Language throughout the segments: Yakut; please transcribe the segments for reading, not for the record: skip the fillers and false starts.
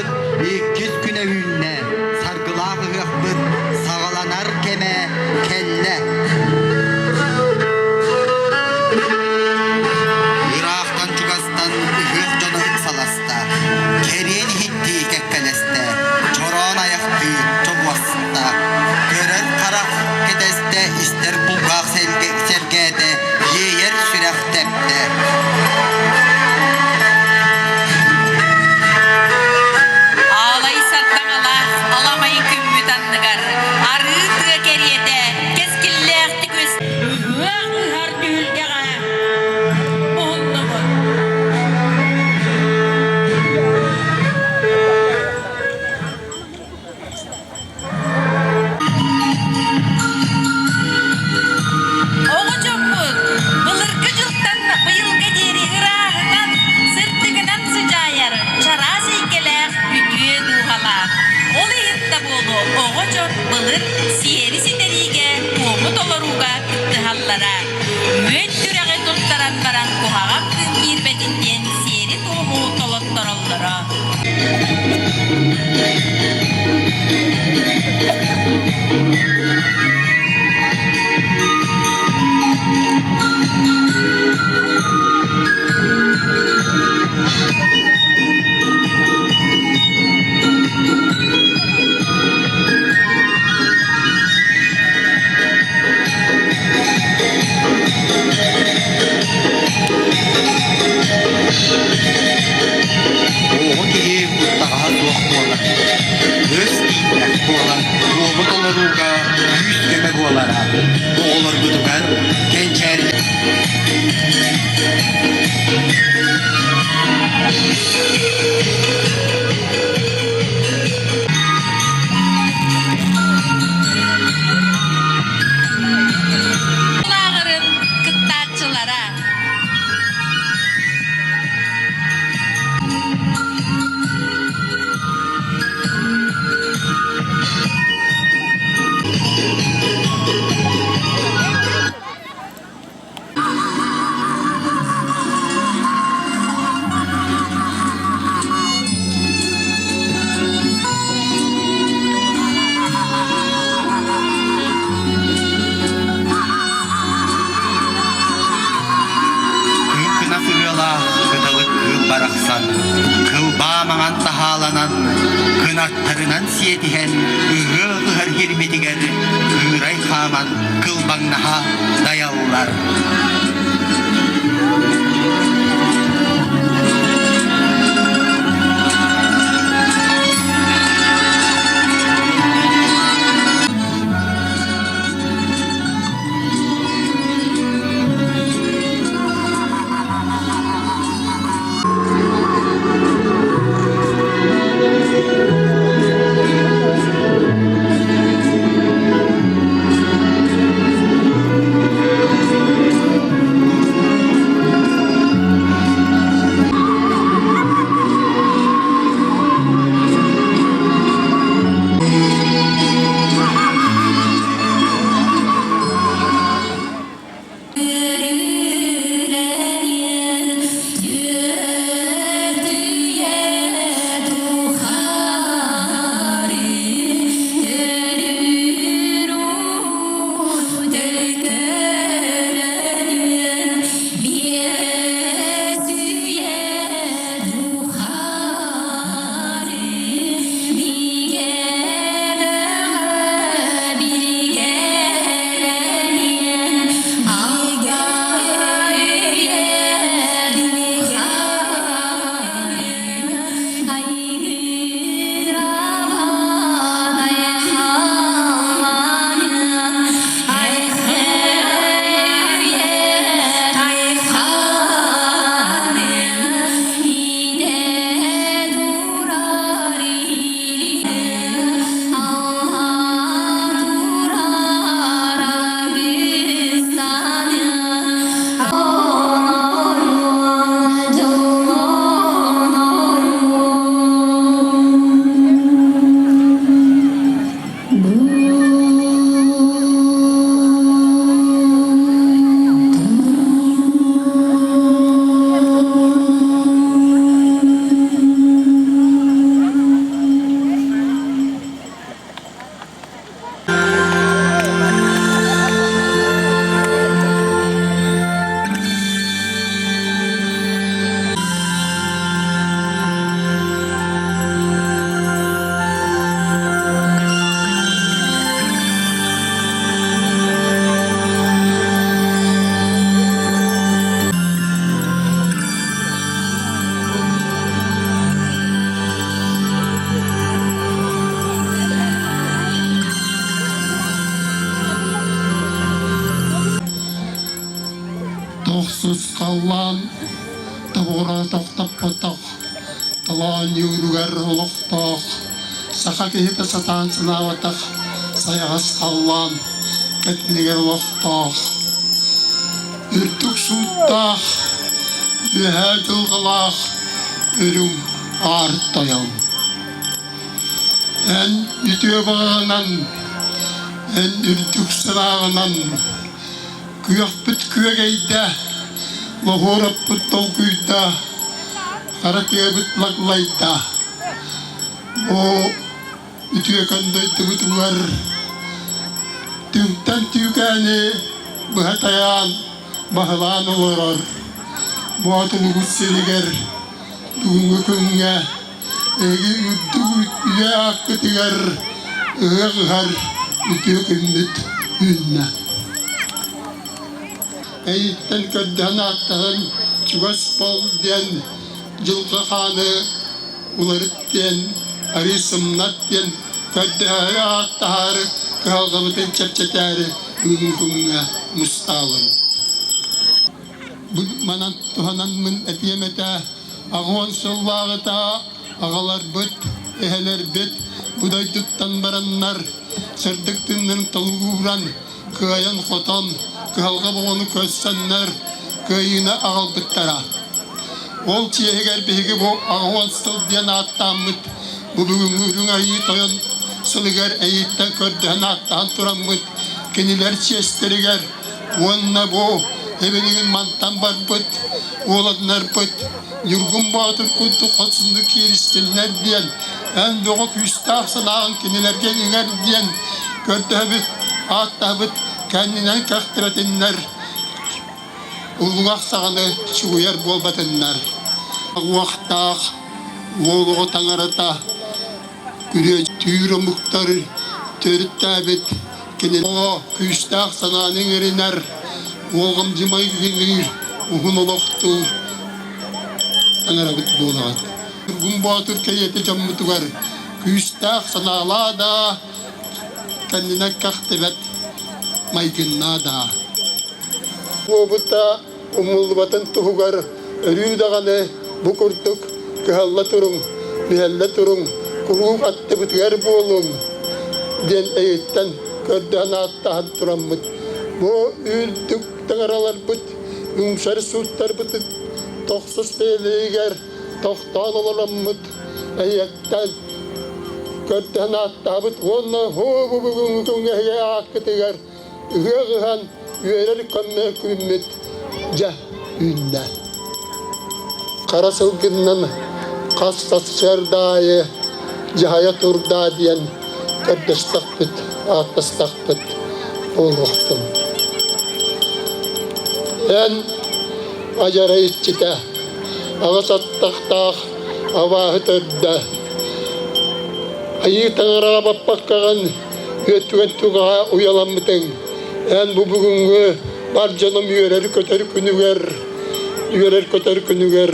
ыһыахпыт иккис күнэ үүннэ, саргылаах ыһыахпыт саҕаланар кэмэ кэллэ. Ыраахтан чугастан ыһыах дьоно ыксаласта, кэриэн иһиттии кэккэлэстэ, чороон айахтыы чобуоста, көрөр харах кэтэстэ, истэр кулгаах сэргээтэ, иэйэр сүрэх тэптэ. Аалай сардаҥалаах аламай күммүт анныгар арыы тыа кэриэтэ кэскиллээхтик үс ыһыах ыһар түһүлгэҕэ муһуннубут. Оҕо дьоммут былыргы дьылтан быйылга диэри ырааһынан, сырдыгынан сыдьаайар чараас эйгэлээх үтүө дууһалаах. Ол иһин да буолуо оҕо дьон былыр сиэри ситэриигэ, туому толорууга кыттыһаллара. Мүөт сүрэҕи туттаран баран куһаҕан тыын киирбэтин диэн сиэри-туому толоттороллоро. Оҕо киһи куттаҕаһа суох буолар, өс тиийбэх буолан туому толорууга күүс-көмө буолара. Оҕолорбутугар кэнчээри Лааҕырын кыттааччылара. Кыыкына сыһыалаах кыталык кыыл барахсан, кылбаа маҥан таһааланан, кынаттарынан сиэтиһэн, ыһыах ыһар хирмитигэр кыырай хааман кылбаҥнаһа дайаллар. тохтоппотох, толоонньууругар олохтоох, саха киһитэ сатаан санаабатах сайаҕас халлаан кэтинигэр олохтоох, үрдүк сууттаах, үөһээ дьылҕалаах үрүҥ аар тойон. Эн үтүө баҕаҕынан, эн үрдүк санааҕынан күөхпүт күөгэйдэ, лоһуораппыт толкуйда, хара тыабыт лаглайда. Оо, үтүөкэн дойдубутугар түҥтэн түүкээни быһа тайаан баһылаан олорор Боотулугут сиригэр бүгүҥҥү күҥҥэ эһиги үрдүк үйэ ааккытыгар ыһыах ыһар үтүө күммүт үүннэ. Эйиттэн көрдөһөн ааттаһан чугас бол диэн дьылҕа хааны уларыт диэн арыы сымнат диэн көрдөһөөрү ааттаһаары кыһалҕабытын чэпчэтээри бүгүҥҥү күҥҥэ мустаалым. Бу манан туһанан этиэм этэ 80 сыллааҕыта аҕаларбыт, эһэлэрбит бу дойдуттан бараннар сырдык тыыннарын толугуран, кыайан-хотон, кыһалҕа боҕону көрсөннөр кыайыыны аҕалбыттара. Ол чиэһигэр биһиги бу 80 сыл диэн ааттааммыт бу бүгүҥҥү Үрүҥ Айыы Тойон сылыгар эйииттэн көрдөһөн ааттаһан тураммыт кинилэр чиэстэригэр уонна бу эбилигин мантан барбыт уоланнарбыт Ньургун Боотур курдук хорсуннук кииристиннэр диэн эн бөҕө күүстээх санааҕын кинилэргэ иҥэр диэн көрдөһөбүт, ааттаһабыт, кэннинэн кэхтибэтиннэр, уллуҥах саҕаны чугуйар буолбатыннар. Уохтаах уол оҕо таҥарата күрүө түүр омуктар төрүттээбит Кини оҕо күүстээх санааны иҥэринэр, уолҕамдьымай үлэлиир, уһун олохтуур таҥарабыт буолаҕыт. Ньургун Боотур кэриэтэ дьоммутугар күүстээх санаалаа да, кэннинэн кэхтибэт майгыннаа да. Буобута умуллубатын туһугар өрүү даҕаны бу курдук кыһалла туруҥ, мүһэллэ туруҥ, куруук аттыбытыгар буолуҥ диэн өйүттэн көрдөһөн ааттаһан тураммыт бу үрдүк таҥараларбыт үҥсэр сууттарбыт тохсус бэйэлэригэр тохтоон олороммут эйиэттэн көрдөһөн ааттаабыт уонна һуу бу бүгүҥҥү күҥҥэ эһиги ааккытыгар Ыһыах ыһан үөрэр көммө күммүт дьэ үүннэ. Хара сылгыннан хас сарсыарда аайы дьаһайа турдаа диэн көрдөстөхпүт, ааттастахпыт буолуохтун. Эн адьара иччитэ, аҕыс аттахтаах абааһы төрдө, айыы таҥараҕа баппаккаҕын үөттүгэн түгэҕэ уйаламмытыҥ. Эн бу бүгүҥҥү бар дьонум үөрэр-көтөр күнүгэр, үөрэр-көтөр күнүгэр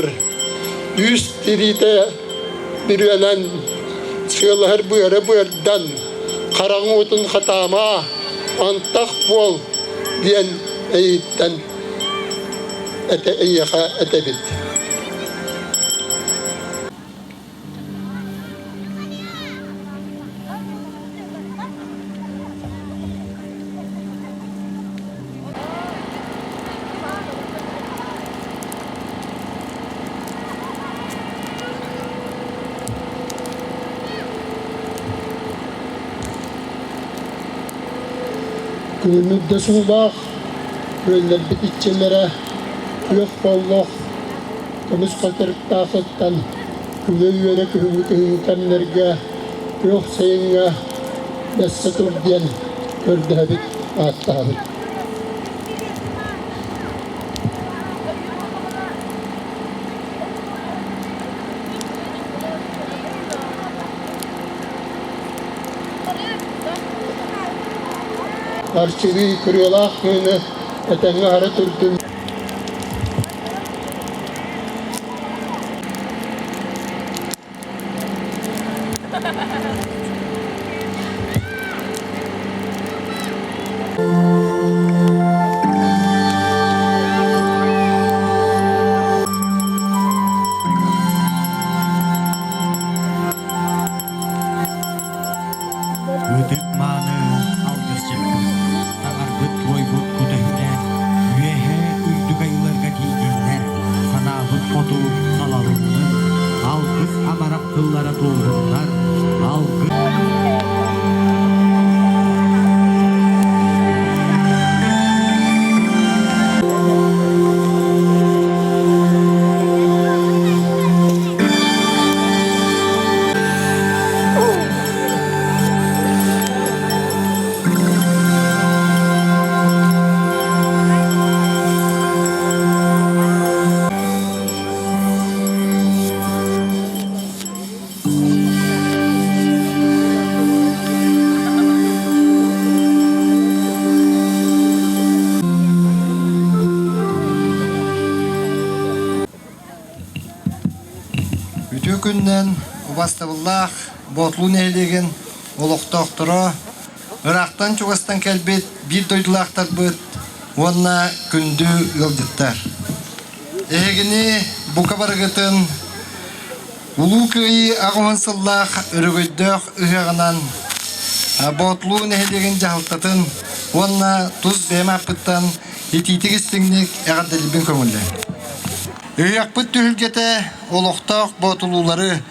үүс тириитэ бүрүөнэн, сыалаһар быара быардан, хараҥ уотун хатаама, антах буол диэн эйиттэн этэ эйиэхэ этэбит. Күһүммүт да суулаах, күөллэрбит иччилэрэ күөх боллох, көмүс хатырыктаахыттан күлэ-үөрэ күһүҥҥү күһүҥҥү кэмнэргэ күөх сайыҥҥа бэссэ тур диэн көрдөһөбүт, ааттаһабыт. Арчылыы кырыалаах кыыны этэҥҥэ аһара турдун. Ытык-мааны алгысчыппыт, таҥарбыт туойбут кута-сүрэ үөһээ үрдүк айыыларга тиийдиннэр, санаабыт хоту салалыннын, алгыс амарах тыллара туоллуннар, алгыс Үтүө күнүнэн убастабыллаах Боотулуу нэһилиэгин олохтоохторо, ыраахтан-чугастан кэлбит биир дойдулаахтарбыт уонна күндү ыалдьыттар. Эһигини бука барыгытын Улуу Кыайыы 80 сыллаах өрөгөйдөөх ыһыаҕынан Боотулуу нэһилиэгин дьаһалтатын уонна тус бэйэм ааппыттан итиитик истиҥник эҕэрдэлиирбин көҥүллээн. Ыһыахпыт түһүлгэтэ олохтоох боотулуулары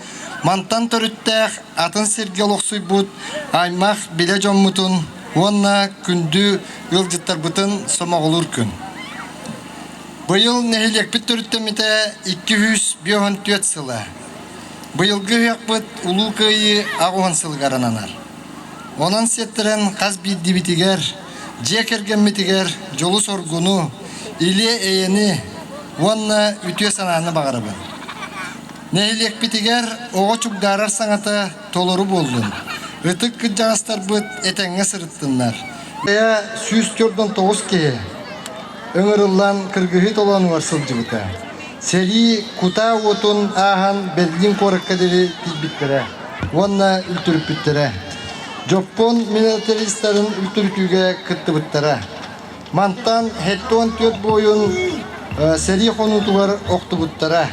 мантан төрүттээх атын сиргэ олохсуйбут аймах билэ дьоммутун уонна күндү ыалдьыттарбытын сомоҕолуур күн. Быйыл нэһилиэкпит төрүттэммитэ 254 сыла. Быйылгы ыһыахпыт Улуу Кыайыы 80 сылыгар ананар. Онон сиэттэрэн хас биирдиибитигэр, дьиэ кэргэммитигэр дьолу-соргуну, или-эйэни уонна үтүө санааны баҕарабын. Нэһилиэкпитигэр оҕо чугдаарар саҥата толору буоллун, ытык кырдьаҕастарбыт этэҥҥэ сырыттыннар. 149 киһи ыҥырыллан кыргыһыы толоонугар сылдьыбыта. Сэрии кутаа уотун ааһан Берлин куоракка диэри тиийбиттэрэ уонна үлтүрүппүттэрэ. Дьоппуон милитаристарын үлтүрүтүүгэ кыттыбыттара. Мантан 74 буойун сэрии хонуутугар охтубуттара.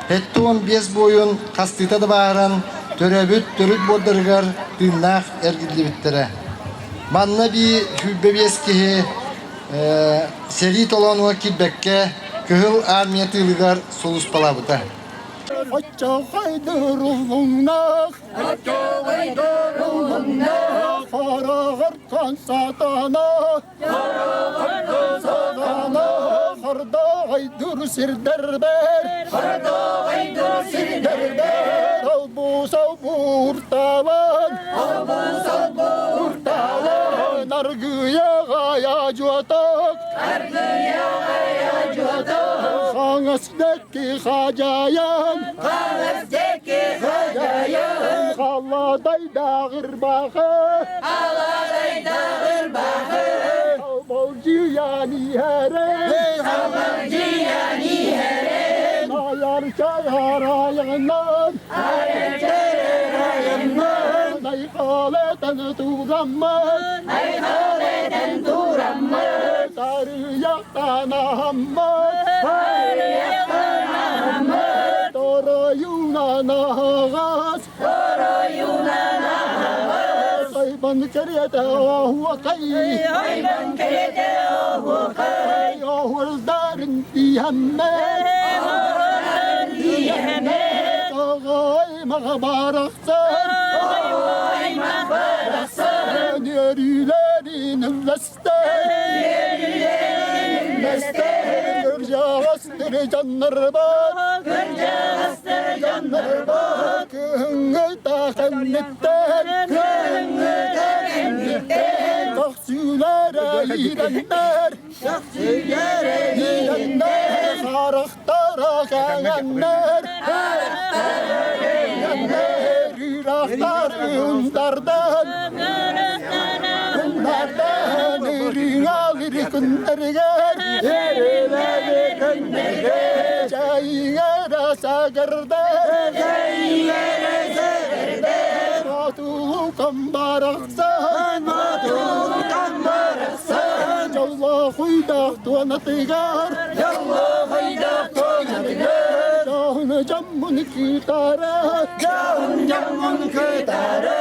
75 буойун хастыыта да бааһыран төрөөбүт төрүт буордарыгар тыыннаах эргиллибиттэрэ. Манна эбии 25 киһи сэрии толоонугар киирбэккэ Кыһыл Армия тыылыгар сулууспалаабыта. Оччоҕойдуруллуҥнаах Оччоҕойдуруллуҥнаах Хороҕортон сатана Хороҕортон сатана Хордоҕойдур сирдэрбэр Хордоҕойдур сирдэрбэр Олбу солбуурталан Олбу солбуурталан Аргыйаҕа дьуотак Аргыйаҕа дьуотак Хаҥас дэки хадьайан Хаҥас дэки хадьайан Халадайдааҕырбаҕы Халадайдааҕырбаҕы Холболдьуйан иһэрин Холболдьуйан иһэрин Айар чарайынан Айар чарайынан Айхалетан тураммын Айхалетан тураммын Тарыйахтан аһаммын Тарыйахтан аһаммын Торойунан аһаҕас Торойунан аһаҕас Айбан кэриэтэ оһуокай Айбан кэриэтэ оһуокай Оһуордарын тииһэммэт Оһуордарын тииһэммэт Оҕой маҕа барахсан Оҕой маҕа барахсан Үөрүүлэрин үллэстэр Үөрүүлэрин үллэстэр Кырдьаҕастар дьоннорбут Кырдьаҕастар дьоннорбут Кыһыҥҥы кэнниттэн Кыһыҥҥы кэнниттэн Тохсүүлэрэ иирэннэр Тохсүүлэрэ иирэннэр Харахтара кэҥэннэр Харахтара кэҥэннэр Ыраахтары ундардан Ундардан Ырыҥалыр күннэригэр Ырыҥалыр күннэригэр Чайыҥара сагырдар Чайыҥара сагырдар Матулукам барахсан Матулукам барахсан Дьоллоохуйдаах туонатыгар Дьоллоохуйдаах туонатыгар Дьоһун дьоммун кыытара Дьоһун дьоммун кыытара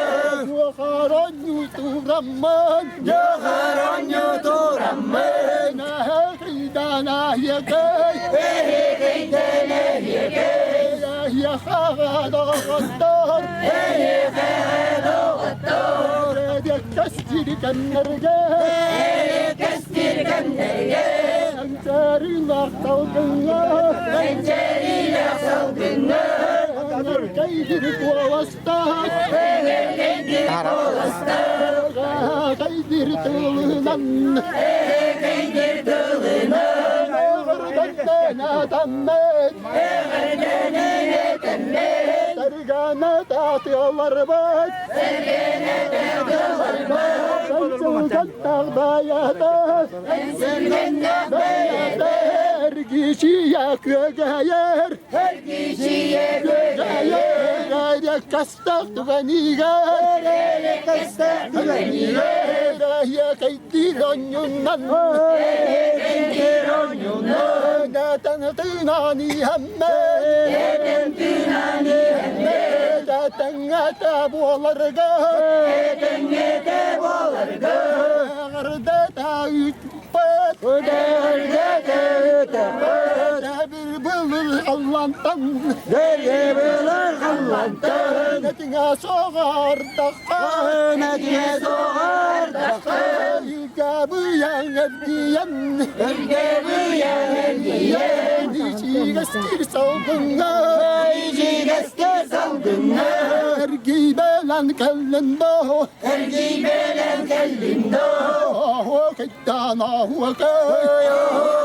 Туохара ньууту тураммын Дьоҕоронньу тураммын Эһэкийдэн эһиэкэй Эһиэкийдэн эһиэкэй Эһиэхэҕэ доҕоттор Эһиэхэҕэ доҕоттор Эриэккэстиир кэмнэргэ Эриэккэстиир кэмнэргэ Эҥсэриилээх салгыҥҥа Эҥсэриилээх салгыҥҥа Эҥэркэйдир куоластаах Эҥэркэйдир куоластаах Эһэкэйдир тылынан Эһэкэйдир тылынан Эҕэрдэнэн этэммит Эҕэрдэнэн этэммит Сэргэнэ татыаларбыт Сэргэнэ татыаларбыт Сылгантах бэйэтэ Сылгантах бэйэтэ Эргичийэ күөгэйэр Эргичийэ күөгэйэр Эрэккэстэх түгэнигэр Эрэккэстэх түгэнигэр Эһиэкэйдиир онньуннан Эһиэкэйдиир онньуннан Этэн тыынан иһэммэр Этэн тыынан иһэммэр Этэҥҥэтэ буоларга Этэҥҥэтэ буоларга Эҕэрдэтэ ыыппыт Эҕэрдэтэ ыыппыт Эбир былыр халлантан Эбир былыр халлантан Этиҥэ соҕордоххо Этиҥэ соҕордоххо Илгэ быйаҥ эргийэн Илгэ быйаҥ эргийэн Ичигэстир салгыҥҥа Ичигэстир салгыҥҥа Эргийбэлэн кэллин доо Эргийбэлэн кэллин доо Кайдан аһуакай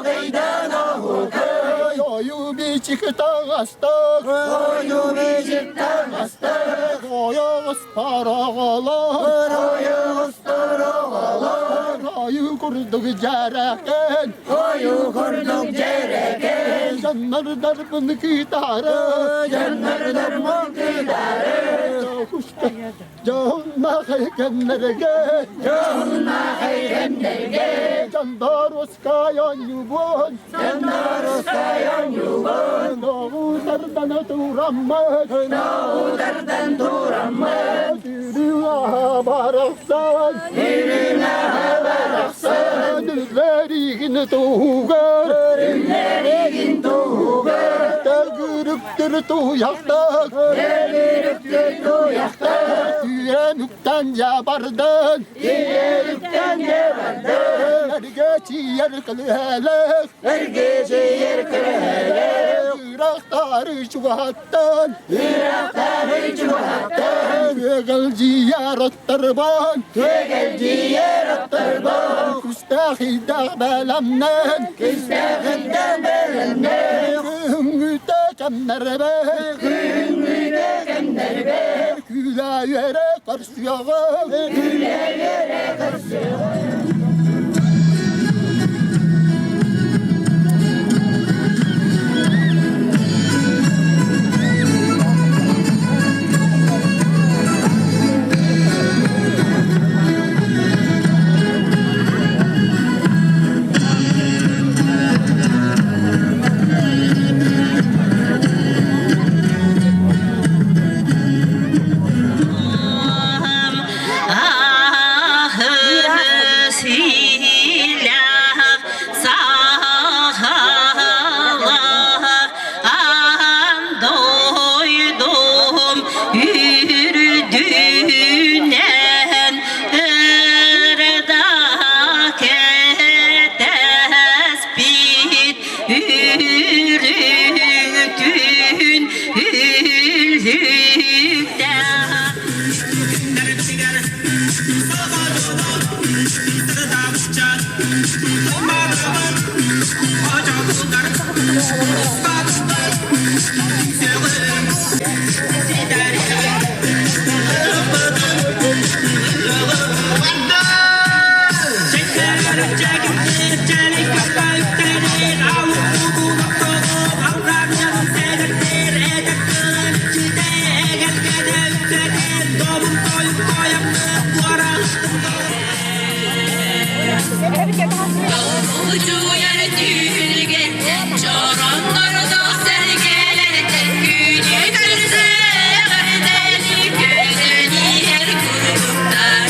Кайдан аһуакай Ойу бичик таҥастах Ойу бичик таҥастах Ойоҕос параҕалар Ойоҕос параҕалар Ойу курдук дьэрэкэн Ойу курдук дьэрэкэн Дьоннордарбын кыытаары Дьоннордарбын кыытаары Дьоһуннаахай кэмнэргэ Дьоһуннаахай кэмнэргэ Дьондоруска оонньуубун Дьондоруска оонньуубун Тоҕутардан тураммыт Тоҕутардан тураммыт Үрүҥ барахсан Үрүҥ барахсан Үллэригин туһугар Үллэригин туһугар Төгүрүктүр туйахтах Төгүрүктүр туйахтах Түйэнүктэн дьабардан Түйэнүктэн дьабардан Эргэчийэр көлүһэлэх Эргэчийэр көлүһэлэх Ыраахтары чугаһаттан Ыраахтары чугаһаттан Күөгэлдьийэр аттарбан Күөгэлдьийэр аттарбан Күстээх бэлэмнэн Күстээх бэлэмнэн Күһүҥҥүтэ кэмнэрбэр Күһүҥҥүтэ кэмнэрбэр Күлэ үөрэ көрсүөҕүм Күлэ үөрэ көрсүөҕүм. Дойдум үрдүнэн кэтэспит үрүҥ түүн үллүктээх. Чороннордох сэргэлэртэн күнү көрсө эҕэрдэли көтөн иһэр курдуктар.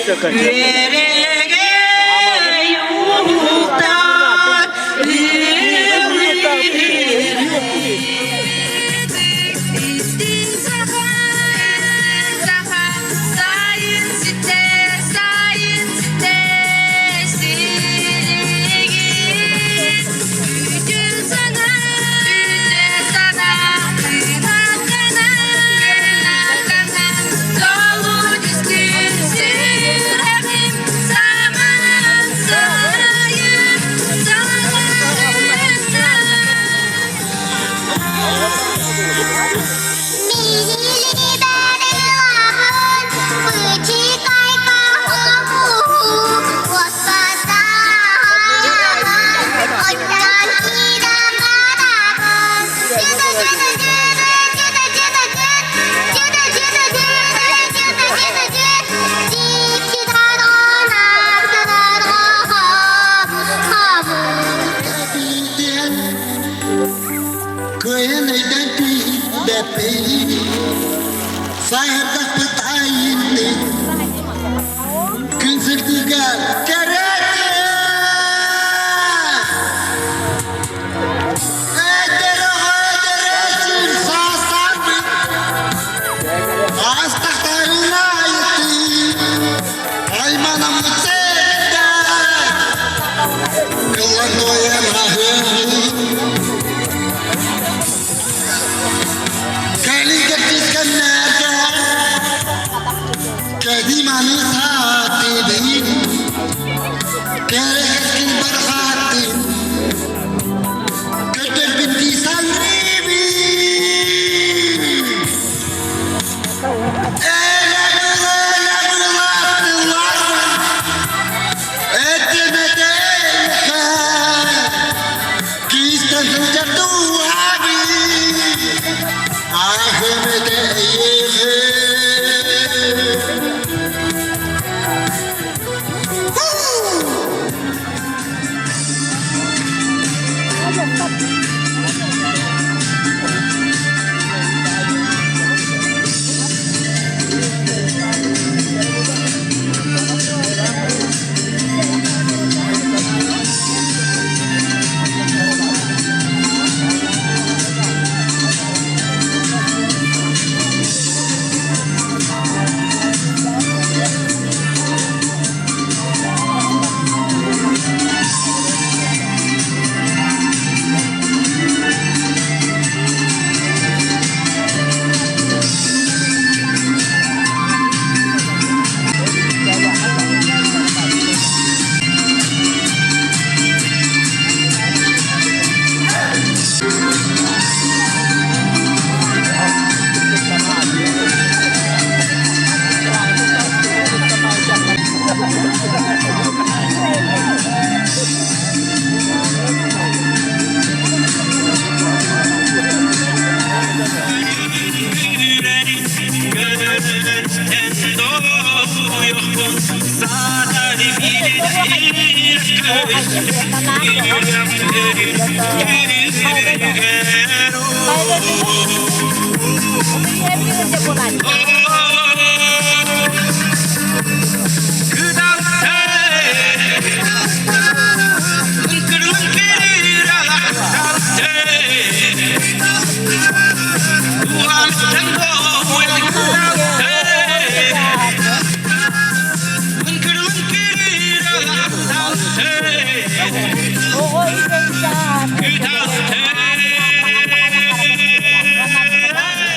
Үөрэгэй уһуктар Кыайан өйдөөн тиийбэппин, сааһырдахпыт айыннын, күн сырдыгар кэрэтин! Эдэр оҕо эдэрээччим саастаахпын, аастахтарына айыттын, айманаммыт сэрдэ, кыллан туойан аһыаҕын. Кэлин кэрдиискэннэргэ кэдим аны саатыбын, кэрэ кэскил барҕаатын, көтөрбүн дии саныыбын. Элэ-была, элэ-была этим этэйхэ, киистэн сылдьар дууһабын, ахым этэйэхэ.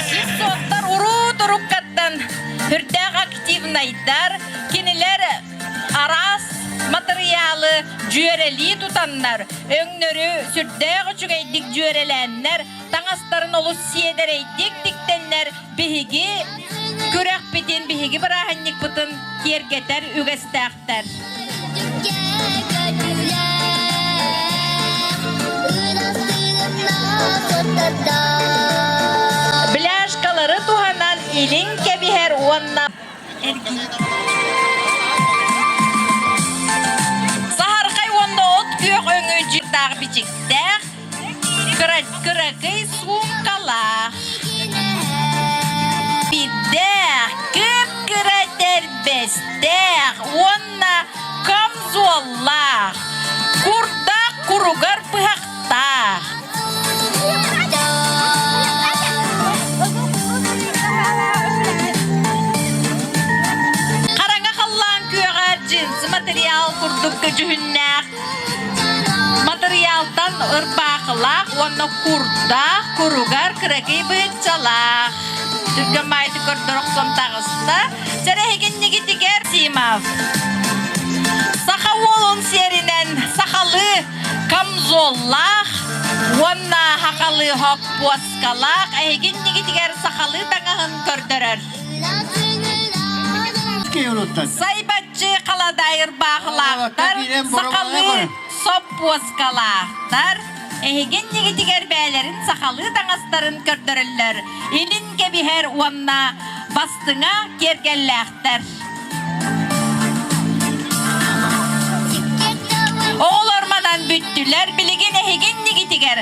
Слепцовтар уруу туруккаттан үрдээх активнайдар, кинилэр араас матырыйаалы дьүөрэлии тутаннар, өҥнөрү сүрдээх үчүгэйдик дьүөрэлээннэр, таҥастарын олус сиэдэрэйдик тиктэннэр биһиги күрэхпитин, биһиги бырааһынньыкпытын киэргэтэр үгэстээхтэр. Бляшкалары туһанан илин кэбиһэр уонна Саһархай уонна от күөх өҥү дьиктаах бичиктээх кыракый суумкалаах. Биирдээх, кып-кыра тэрбэстээх. уонна камзоллаах, курдаах куругар быһахтаах. Хараҥа халлаан күөҕэ джинсы материал курдук көдьүһүннээх матырыйаалтан ырбаахылаах уонна курдаах куругар кыракый быһыччалаах. Түргэн маайты көрдөр охсон таҕыста. Сэрэһигиннигитигэр Симов. Саха уолун сиэринэн сахалыы камзоллаах уонна сахалыы хоппуоскалаах эһигиннигитигэр сахалыы таҥаһын көрдөрөр. Сайбаччы халадаай ырбаахылаахтар, сахалыы соппуоскалаахтар эһигин нигитигэр бээлэрин сахалыы таҥастарын көрдөрөллөр, илин кэбиһэр уонна бастыҥа киэргэллээхтэр. Оҕолор манан бүттүлэр, билигин эһигин нигитигэр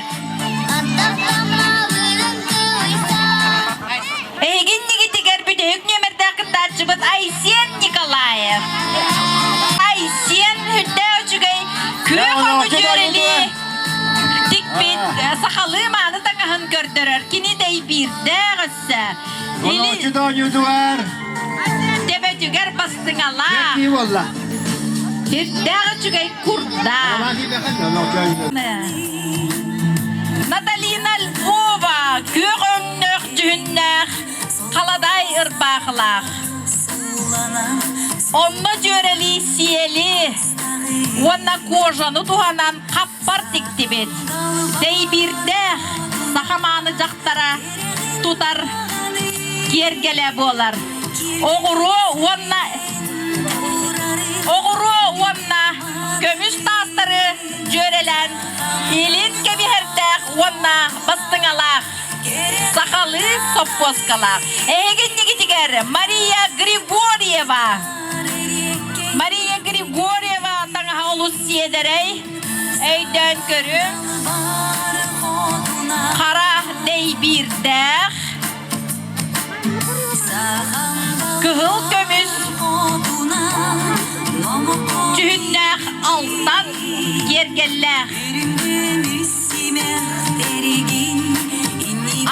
Эһиги иннигитигэр бүтэһик нүөмэрдээх кыттааччыбыт Айсен Николаев. Айсен үрдээх үчүгэй күөх өҥү дьүөрэлии тикпит сахалыы мааны таҥаһын көрдөрөр. Кини дэйбиирдээх өссө. Төбөтүгэр бастыҥалаах. Үрдээх үчүгэй курдаах. Наталина Львова күөх өҥнөөх дьүһүннээх халадаай ырбаахылаах. Онно дьүөрэлии сиэли уонна кожаны туһанан хаппар тиктибит. Дэйбиирдээх саха мааны дьахтара тутар киэргэлэ буолар. Оҕуруо уонна оҕуруо уонна көмүс таастары дьүөрэлээн илин кэбиһэрдээх уонна бастыҥалаах сахалыы соппуоскалаах. Эһигиннигитигэр Мария Григорьева. Мария Григорьева таҥаһа олус сиэдэрэй, өйдөөн көрүҥ. Хара дэйбиирдээх, Кыһыл көмүс дьүһүннээх алтан киэргэллээх.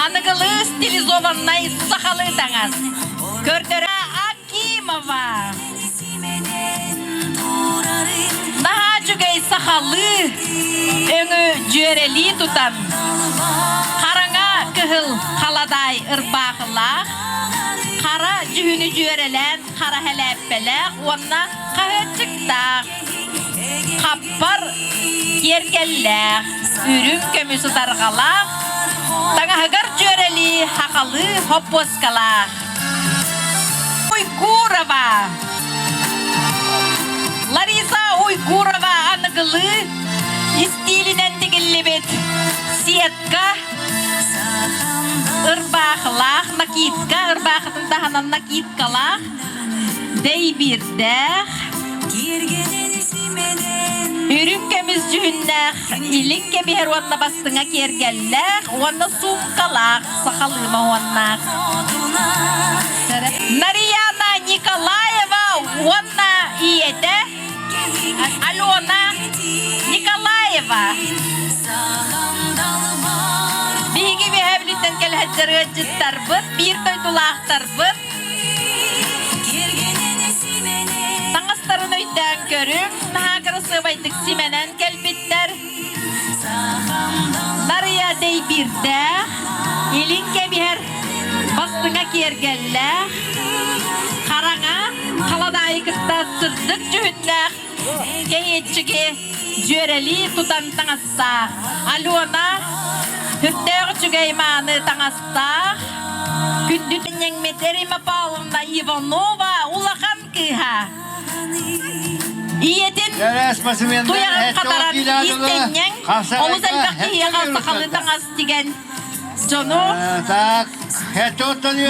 Аныгылыы стилизованнай сахалыы таҥас. Көрдөрө Акимова. Наһаа үчүгэй сахалыы өҥү дьүөрэлии тутан, хараҥа кыһыл халадаай ырбаахылаах, хара дьүһүнү дьүөрэлээн хара сэлээппэлээх уонна хаһыаччыктаах, хаппар киэргэллээх, үрүҥ көмүс ытарҕалаах, таҥаһыгар дьүөрэлии сахалыы хоппуоскалаах. Уйгурова. Лариса Уйгурова аныгылыы истиилинэн тигиллибит сетка ырбаахылаах, накидка ырбаахытын таһынан накидкалаах, дэйбиирдээх, үрүҥ көмүс дьүһүннээх, илин кэбиһэр уонна бастыҥа киэргэллээх уонна суумкалаах сахалыы моһуоннаах. Нарияна Николаева уонна ийэтэ Алена Николаева. Биһиги Үөһээ кэлэһэччэр ыалдьыттарбыт, биир дойдулаахтарбыт таҥастарын өйдөөн көрүҥ, наһаа кырасыабайдык симэнэн кэлбиттэр. Нарыйа дэйбиирдээх, илин кэбиһэр бастыҥа киэргэллээх, хараҥа халадаайы кытта сырдык дьүһүннээх кэһиэччиги дьүөрэлии тутан таҥастаах. Алена сүрдээх үчүгэй мааны таҥастаах, күндү тэнньэҥмит Рима Павловна Иванова улахан кыыһа. Ийэтин туйаҕын хатаран иистэнньэҥ, олус элбэх киһиэхэ сахалыы таҥас тигэн дьону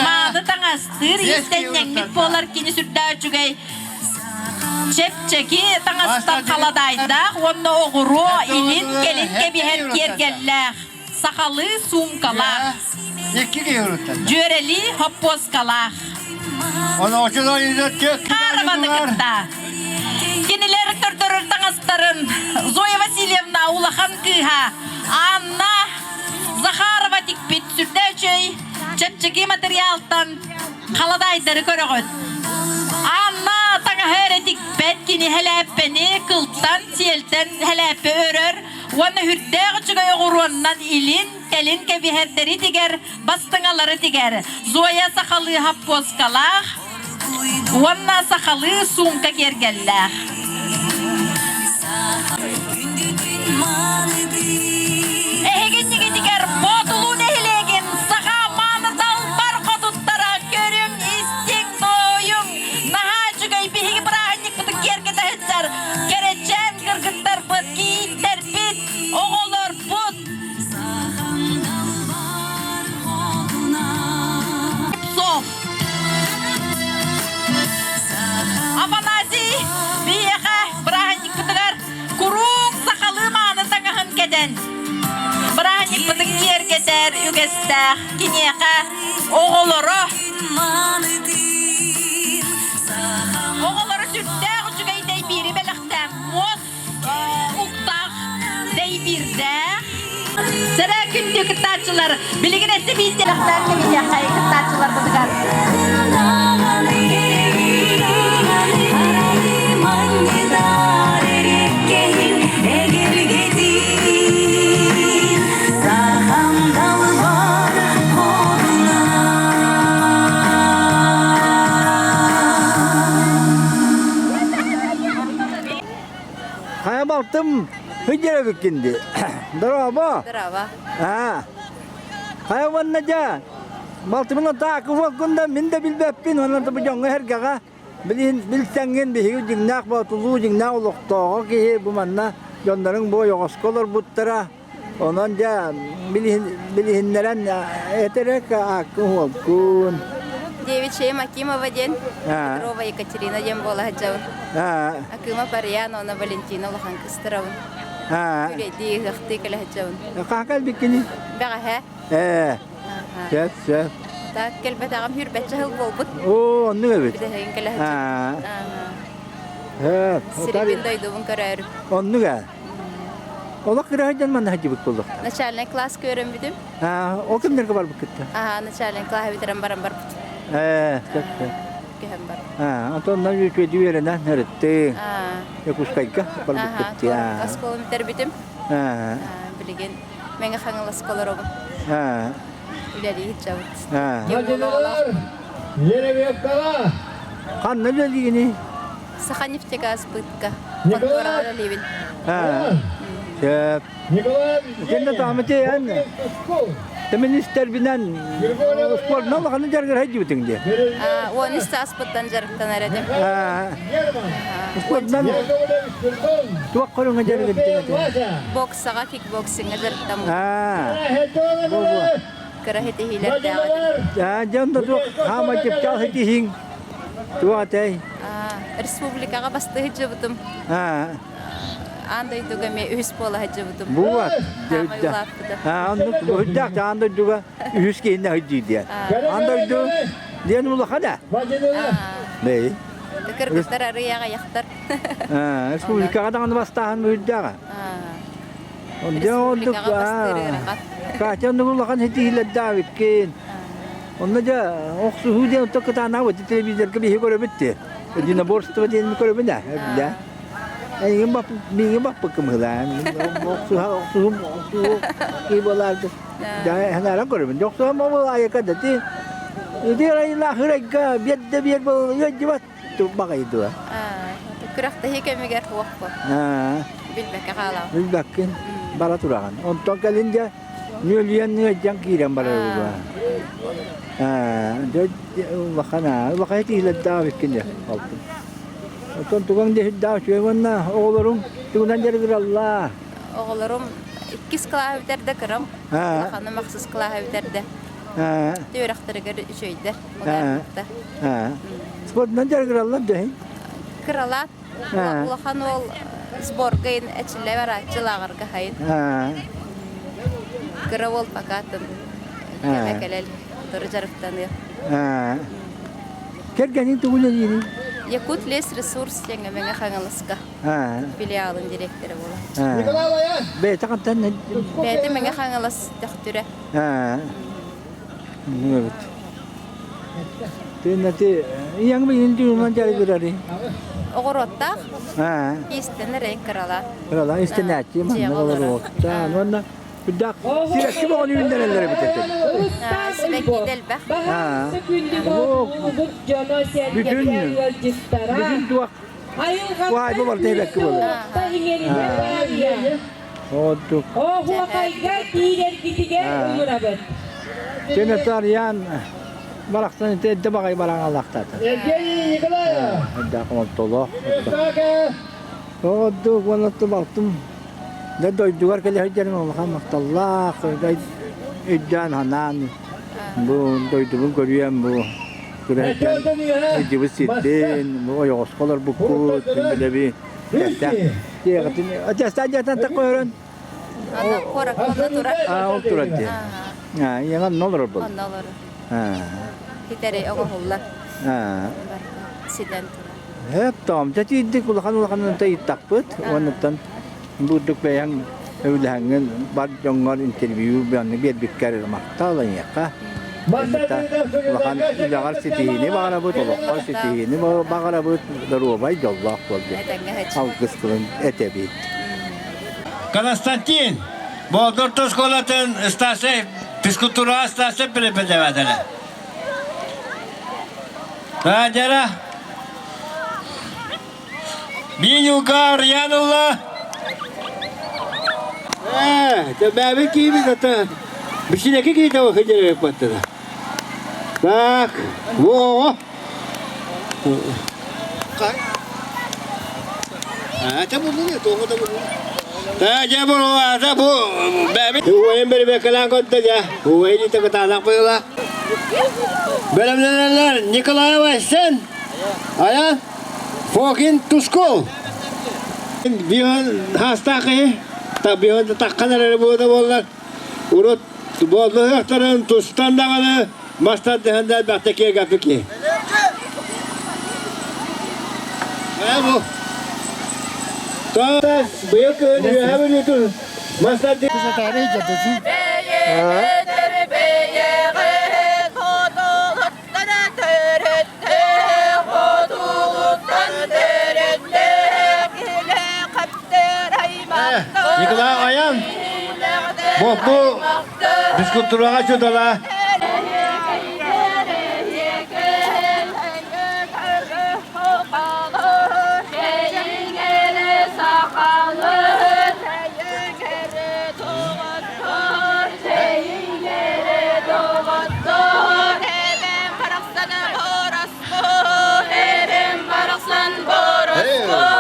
мааны таҥастыыр иистэнньэҥмит буолар кини сүрдээх үчүгэй чэпчэки таҥастан халадаайдаах уонна оҕуруо илин кэлин кэбиһэр киэргэллээх сахалыы суумкалаах, дьүөрэлии хоппуоскалаах. Хаарабаны кытта. Кинилэр көрдөрөр таҥастарын Зоя Васильевна улахан кыыһа Анна Захарова тикпит сүрдээх үчүгэй чэпчэки материалтан халадаайдары көрөҕүт. Анна таҥаһы эрэ тикпэт, кини хэлээппэни кылтан, сиэлтэн хэлээппэ өрөр уонна үрдээх үчүгэй оҕуруоннан илин, кэлин кэбиһэрдэри тигэр, бастыҥалары тигэр. Зоя сахалыы хаппуоскалаах уонна сахалыы суумка киэргэллээх. Эһигиннигитигэр Боотулуу нэһилиэгин саха мааны далбар хотуттара көрүҥ, истиҥ, туойуҥ! Наһаа үчүгэй биһиги бырааһынньыкпытын киэргэтэ сылдьар кэрэчээн кыргыттарбыт, кийииттэрбит, оҕолорбут, Слепцов. Афанасий биһиэхэ бырааһынньыкпытыгар куруук сахалыы мааны таҥаһын кэтэн бырааһынньыкпытын киэргэтэр үгэстээх киниэхэ оҕолоро оҕолоро сүрдээх үчүгэй дэйбиири бэлэхтээн муос уктаах дэйбиирдээх Сэрэ күндү кыттааччылар, билигин эссе биирдэхтэр кэбиһиэххэ кыттааччыларбытыгар. Хайа балтым Хыдьэрэбиккин дии. Дорообо. Здорово. Аа. Хайа уонна дьэ балтыбын атаакы уолгун да мин да билбэппин уонна да бу дьоҥҥо эргэҕэ билин билсэҥҥин биһиги дьиҥнээх боотулуу дьиҥнээх олохтооҕо киһи бу манна дьонноруҥ бу ойоҕоско олорбуттара онон дьэ билиһиннэрэн этэрек ааккын уолгун Девичья Макимова диэн, Петрова Екатерина диэн буола сылдьабын. Акыма Парьян уонна Валентина улахан кыстырабын. Күрэйдии, ыһыахтыы кэлэ сылдьабын. Хаһан кэлбиккиний? Бэҕэһээ. Ээ. Сөп, сөп. Так кэлбэтэҕим сүүрбэччэ сыл буолбут. Оо, оннук эбит. Бүтэһигин кэлэ сылдьабын. Сирибин дойдубун көрөөрү. Оннук ээ. Олох кыра сылдьан манна сылдьыбыт буолуохтаах. Начальнай класска үөрэммитим. Ол кимнэргэ барбыккыт? Аха, начальнай класс бүтэрэн баран барбыт. Ээ, сөп, сөп. Көһөн бар. Аа, онтон үчүгэйдик үөрэнэн ырыттыҥ. Якутскайга барбыккыт. Аха, оскуола бүтэрбитим. Билигин Мэҥэ Хаҥаласка олоробун. Үлэлии сылдьабыт. Еревевкаҕа! Ханна үлэлиигиний? Саха нефтегаз бытка. Хонтуораҕа үлэлиибин. Сөп. Итиннэ таамыты эн министербинэн спортна улаханы дьарыгыр дьибитиҥ дии. 13 сааспыттан дьарыктанар этим. Спортнан туох көрүҥэ дьарыгырдыҥ Боксаҕа, кикбоксиҥҥа дьарыктаммытым. Кыра ситиһиилэрдээх этим. Дьон да туох хаама чыпчаал ситиһиҥ туох этэй? Республикаҕа бастыы сылдьыбытым. Аан дойдуга эмиэ үһүс буола сылдьыбытым. Буот. Хаамай улааппытым. Оннук үрдээх аан дойдуга үһүс киһиннэ сылдьыы диэн. Аан дойду диэн улахан ээ. Бэй. Кыргыттар арый аҕыйахтар. Республикаҕа даҕаны бастааһын үрдээҕэ. Республикаҕа бастыыр ыарахан. Катя оннук улахан ситиһиилэрдээбиккин. Онно дьэ охсуһуу диэн оттон кытаанаабыт телевизорга биһи көрөбүт дии. Единоборство диэн көрөбүн ээ. Билэ. Эйигин бап миигин баппыккым ыһылаан. Охсуһа охсуһум охсуһу кии буолааргы. Дьэ ханара көрөбүн. Охсуһам ол айака да ти. Ити ырайылаах ырайга биэрдэ биэр был ыадьыбат баҕайы дуо. Күрэхтэһии кэмигэр суохпун. Билбэккэ хаалаҕын. Билбэккин бара тураҕын. Онтон кэлин дьэ Нүөлүйэн ыалдьан киирэн барар уга. Дьэ улахан улахан этиилэрдээх эбиккин дьэ алтын. Оттон тугуҥ да иһирдээх үчүгэй уонна оҕолоруҥ тугунан дьарыгыраллар? Оҕолорум иккис кылааһы бүтэрдэ кырам, улаханым ахсыс кылааһы бүтэрдэ. Үөрэхтэригэр үчүгэйдэр, улаатта. Спордунан дьарыгыраллар дьэ Кыралаат Улахан уол сборга эчиллэ барааччы лааҕырга хайын. Кыра уол покатын кэмэ кэлэл туру дьарыктаныа. Кэргэниҥ тугу үлэлиирий? Якут лесресурс диэҥҥэ Мэҥэ Хаҥаласка филиалын директора буолар. Бэйэтэ хантан Бэйэтэ Мэҥэ Хаҥалас Төхтүрэ. Эбит. Тыынати ийэҥ билин дьуунан дьарыгырары. Оҕуруоттаах. Иистэнэр эйин кырала. Кырала истэнээччи манна олоруохтаан уонна Үрдээх сирэкки боҕону үүннэрэллэр эбит этэ. Сибэкки элбэх. Бүтүн бүтүн туох уһаайба барыта сибэкки буолар. Ордук. Сен Арыйаан барахсан ити эрдэ баҕайы бараҥалаахтаата. Эрдээх хомолтолоох. Ордук уонна балтым Дьэ дойдугар кэлэ сылдьарым улахан махталлаах, өйдөөн санаан бу дойдубун көрүөм бу сылдьыбыт сирбин, бу ойоҕоско олорбуккут, билэбин. Тэстаах дьиэтин такка көрөн. Аны куоракка онно турар. Аа, ол турар дии. Аа, ийэҥ онно олорор буолла. Онно олорор. Китэри оҥоһуллар. Ситэн турар. Һэп тоом, дьэ тиийдик улахан улаханын ыйыттахпыт уонуттан бурдук бэйэҥ өбүлэһэҥҥин бар дьоҥҥор интервью биэрбиккэр махтал эйиэхэ. Улахан үлэҕэр ситиһиини баҕарабыт, олоххор ситиһиини баҕарабыт, доруобай, дьоллоох буол диэн алгыс тылын этэбит. Константин, Болдур оскуолатын старшай физкультура старшай преподавателэ. Надяра Бинюка Арьяновна. Э, төбәбе киибит ата. Бишинеки киитэ хыдьырык баттыда. Так, во. А, та бу тоҕо та бу. Та дьэ бу ата бу бэбит. Уойан бэрбеккалаан көрдө дьэ. Уойан итэ кытаанах быыла. Бэлэмнэнэллэр Николаева Айсен, Аян Фокин Тускул. Биһон хаастаах киһи, биһон таххан эрэр буода буоллар, урут буоллуһуохтарын тустан даҕаны мастан түһэн да элбэхтэ киэргэппит киһи. Бу. Быйыл кыһын үөһэ бүлүүтүн мастан Николай Аян, бу физкультураҕа чудала.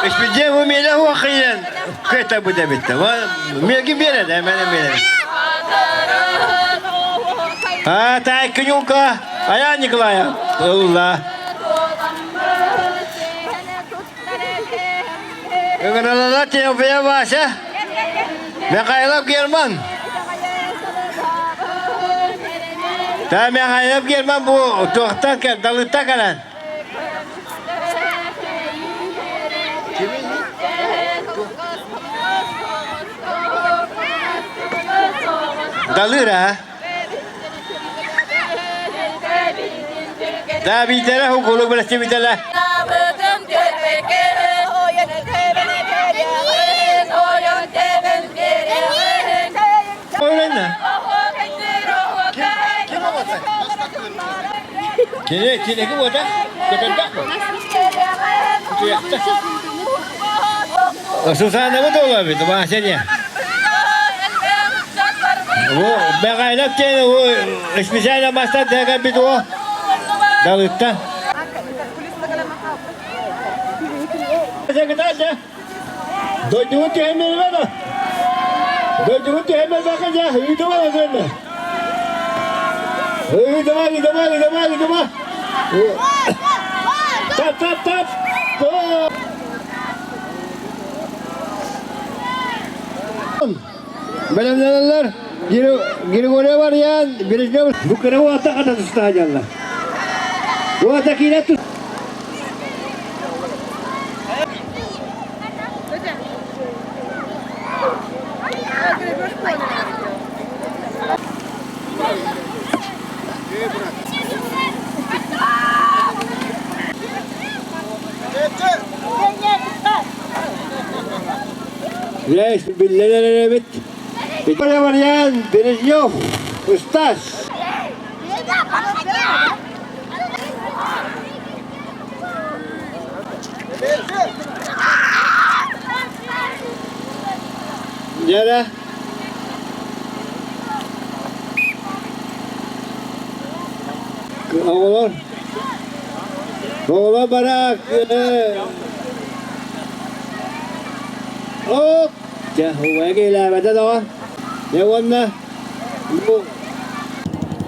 Испидиэн бу миэлэ хуахыйан кыта бу дебитте. Миэги биэрэ мене биэрэ. А тай күнюка Ая Николая. Ылла. Ыҥыралала Теофия Вася. Михайлов Герман. Та Михайлов Герман бу туохтан далыта кэлэн. Далыра. Да бийтэрэ хукулу билэстибитэлэ. Кини киниги буота көтөрбөх бу. Сусанабыт олобит, Вася не. Бу Бэҕэйнэп диэн бу специально мастар тэгэбит о Далыттан. Дойдугун түһэммэбэ да. Дойдугун түһэммэбэкэ дьэ, ыытыма да Ыытыма, ыытыма, ыытыма, ыытыма. Тап, тап, тап. Бэлэмнэнэллэр. Григорий Варьян, Бережнев. Бу кыра уота хата тустаһа дьалла. Уота киирэ тус. Дьэ, биллэн эрэр эбит. Вариан Бережнев, Устас. Дьэрэ. Оҕолор. Оҕолор бараак. Оп! Дьэ, убайа киһилээбэтэ доҕор. Дьэ уонна бу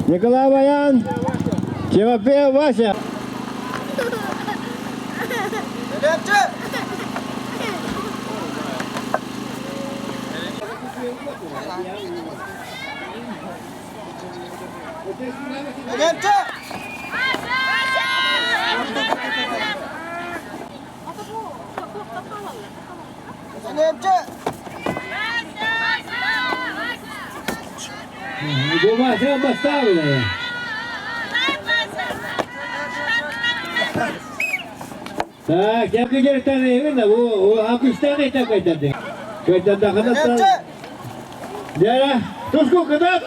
Николай Баян, Тимофей Вася. Бу Вася поставили. Так, я кыдьыртан бу акыстан это кайтарды. Кайтардахына Дьэ, туску кытат.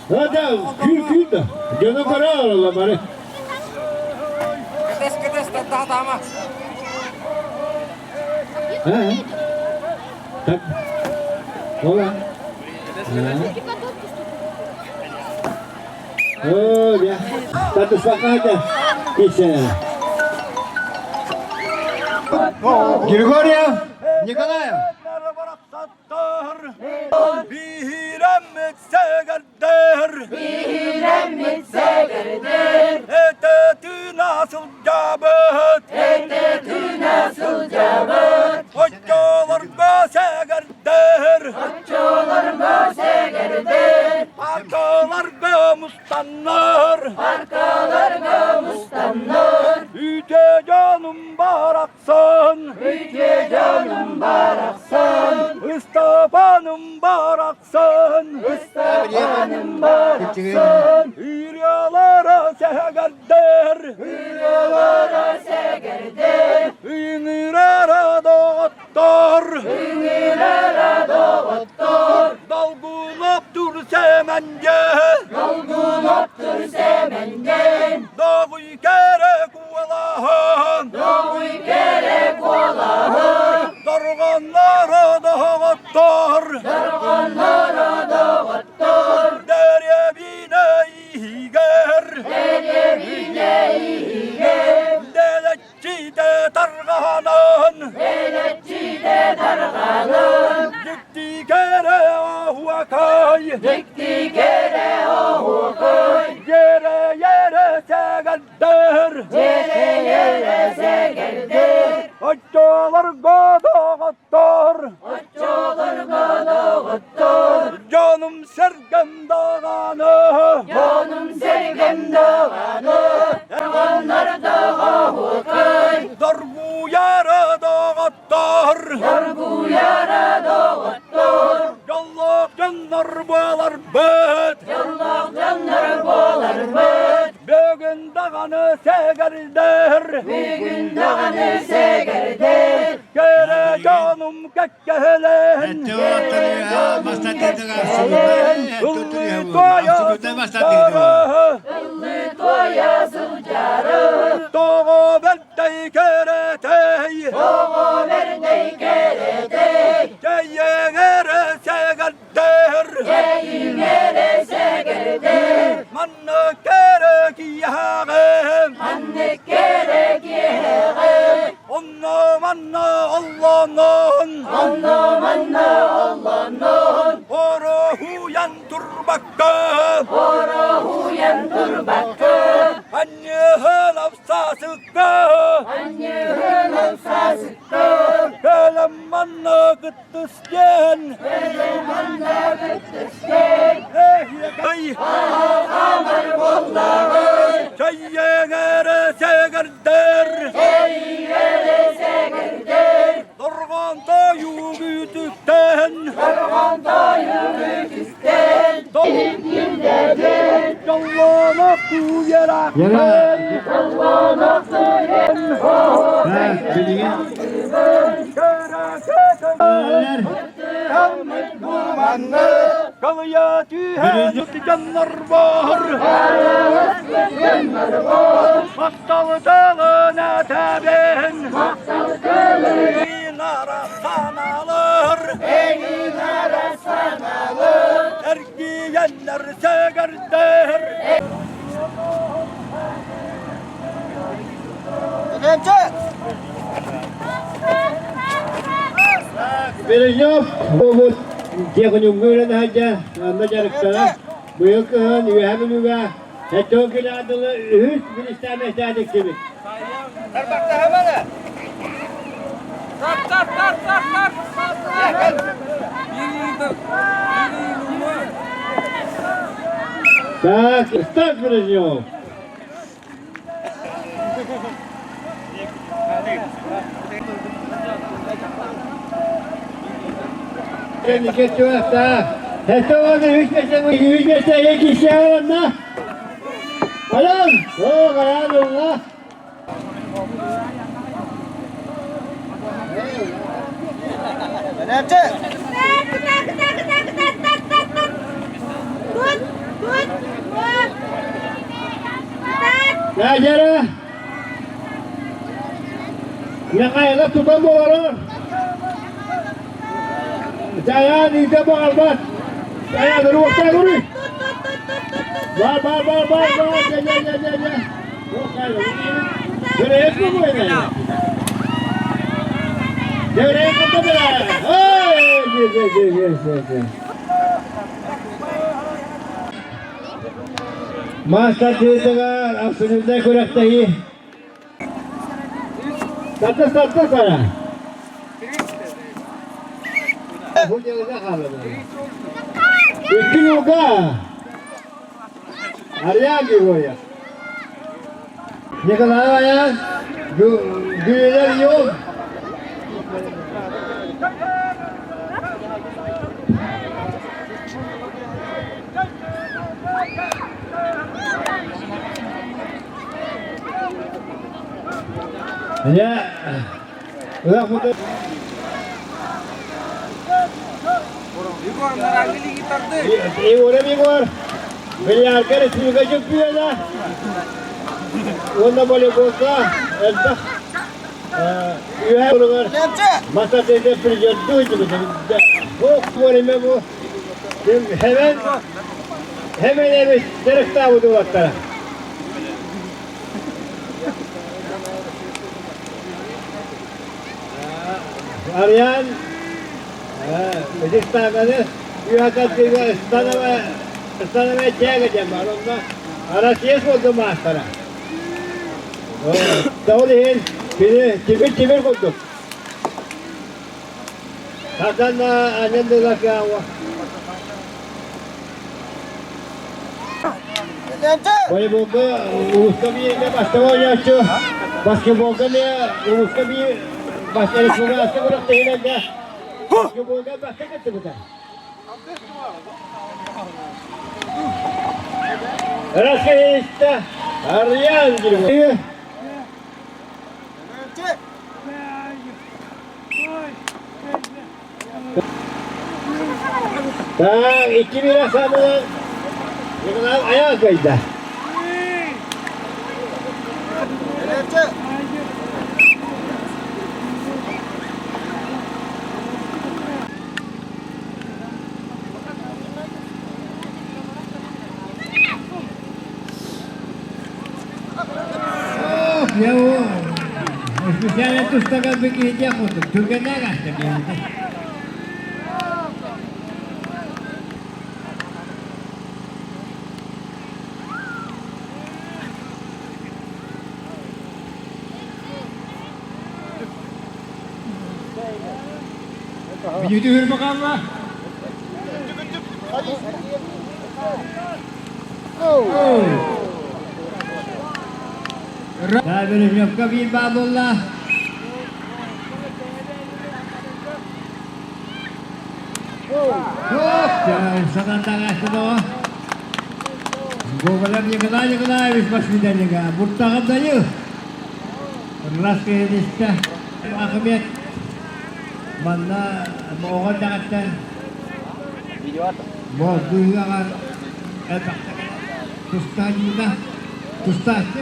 Да, күл күл да. Дьону көрө бары. Кытыс кытыс таттаатаама. Так. Ола. Оо, дьэ. Татыспакка Исэ. Григорьев Николаев. Биһирэммит сэгэрдэр Биһирэммит сэгэрдэр Этэтина сылдьабыт Этэтина сылдьабыт Оччолорго сэгэрдэр Оччолорго сэгэрдэр Паркаларга мустаннар Паркаларга мустаннар Үтө дьонум барахсан Үтүө дьонум барахсан Ыстапаным барахсан Ыстапаным барахсан Ырыалара сэһэгэрдэр Ырыалара сэгэрдэр Ыҥырара доҕоттор Ыҥырара доҕоттор Долгунап тур сэмэнгэ Долгунап тур сэмэнгэ Доҕуй кэрэ куолаһын Доҕуй кэрэ куолаһын Дорҕонноро доҕоттор Дорҕонноро доҕоттор Дэриэбинэ иһигэр Дэриэбинэ иһигэр Дэлэччитэ тарҕанан Дэлэччитэ тарҕанан Дьикти кэрэ оһуокай Дьикти кэрэ оһуокай Дьэрэ-йэрэ сэгэлдэр Дьэрэ-йэрэ сэгэрдэр Оччолорго доҕоттор Оччолорго доҕоттор Дьонум сэргэм даҕаны Дьонум сэргэм даҕаны Дорҕоннор доҕоһуокай Доргуйара доҕоттор Доргуйара доҕоттор Дьоллоох дьоннор буоларбыт Дьоллоох дьоннор буоларбыт Бүгүн даҕаны сэгэрдэр Бүгүн даҕаны сэгэрдэр Кэрэ дьонум кэккэһэлэн Ыллыы туойа сылдьары Тоҕо бэртэй кэрэтэй Тоҕо бэртэй кэрэтэй Кэйиҥ эрэ сэгэрдэр Кэйиҥ эрэ сэгэрдэр Маннык кэрэ киэһэҕэ Маннык кэрэ киэһэҕэ Онно манна оллонон Онно манна оллонон Ороһуйан турбакка Ороһуйан турбакка Анньыһын апсасыкка Анньыһын апсасыкка Кэлэн манна кыттыстен Кэлэн манна кыттыстен Эһиэкэй Аһаҕамар буоллаҕай Чэйиэҥэрэ сэгэрдэр Чэйиэҥэрэ сэгэрдэр Дорҕоон тойук үтүктэн Дорҕоон тойук үтүктэн Дьоллоно куйарахтан Дьоллоно Билигин Кэрэ Калыя түһэн дьоннор боор Махталы тылын этэбин Эҥин арастаналар Эҥин арастаналар Эргийэннэр сэгэрдэр Бережнев буолбут техникумҥа үлэн сылдьа, онно дьарыктана. Быйыл кыһын Үөһээ Бүлүүгэ Сэттион километры үһүс биристээмэстээн тиксибит. Так, Стас Бережнев. Ayан! О, ayан ула! Нажара! Михаила тутан олорор. Жаян үйде бағалбат. Жаян руохта гуры. Бар, бар, бар, бар, бар. Я, я, я, я, я. Дөрейек бу Дөрейек бу Ой, же, же, же, же, же. Мастер тыытыгар абсолютнай күрэхтэһии. Сатта сатта сара. Икки нуга. Арыйаан героя. Николай Аян, Гүлер Йол. Я Егор Егор, бильярдка республика чемпиона, уонна волейболга элбэх үөһэ туругар маса придет Бу бу hemen hemen evet директабы уолаттара. Арыйаан Ытыктааканы үөһэ ыстанама ыстанама тээгэ диэн баар онно Россия суолга маастара. Ол иһин кини тимир тимир курдук. Хатан анньан дылакаауа. Волейболга улууска бииргэ бастакы оонньооччу, баскетболга эмиэ улууска биир республикаҕа күрэхтэһиилэргэ баскетболга бастакы кыттыбыта. Российста Арьян Григорьевич. Так, 2000 самынан Николай аяқ кайда. Я специально тустаган бекиһитиэх курдук түргэннээх аста биэрдэ. Бүтүр бакалла. Бережневка биир баа буолла. Сатантаҕаастыноҕо. Гоголев Николай Николаевич воспитанника. Буртаҕын дайы. Раз киһинистэ. Ахмет. Манна оҕо эрдэҕиттэн Быыһаҕар элбэхтик тустаанньыыта тустааччы.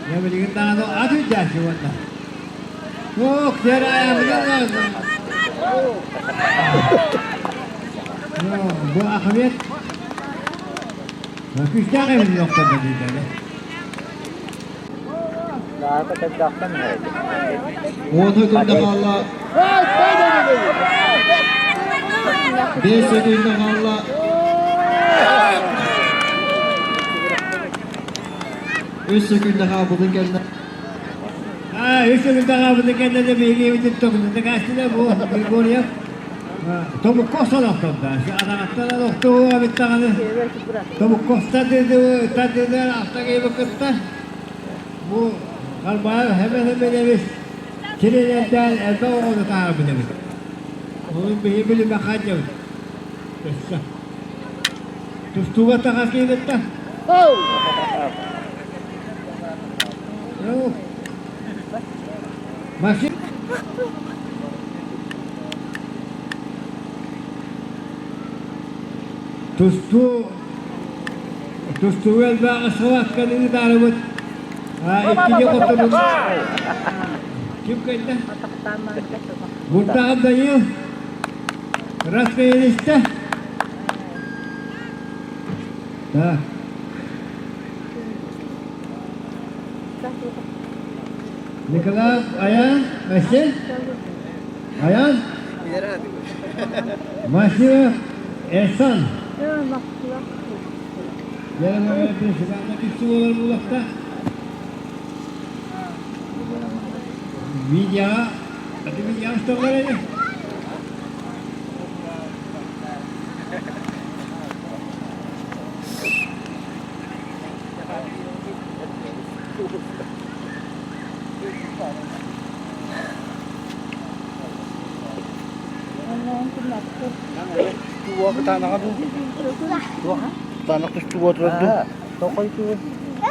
Дьэ билигин даҕаны ат илдьээччи уонна. Ох, Бу Ахмед күүстээх эбит охтордо дииллэр. Уону күндэ хаалла. Бес күндэ хаалла. Үс секунда хаалбытын кэннэ. Үс секунда хаалбытын кэннэ да биһиги токунда каастыда бу Григорьев тобукка охсон охтордо. Адаҕаттан охтуу эбит даҕаны. Тобукка тардыды ахтагыйбы кытта. Бу Харбаев хэбэ-хэбэ Кинилэрдээн элбэх оҕону таһаарбыт эбит. Ону биһи билимэххэ дьабыт. Өссө. Тустууга таҕас киирбиттэ. Максим Тустуу тустууга элбэх сыласканы ыытаарыбыт. Иккини хотторун. Ким кэллэ? Буртаҕын Данил. Раскаялиста. Да. Николай Аян, Василь? Аян? Масиев Эсан. Видео, а ты видео что говорили?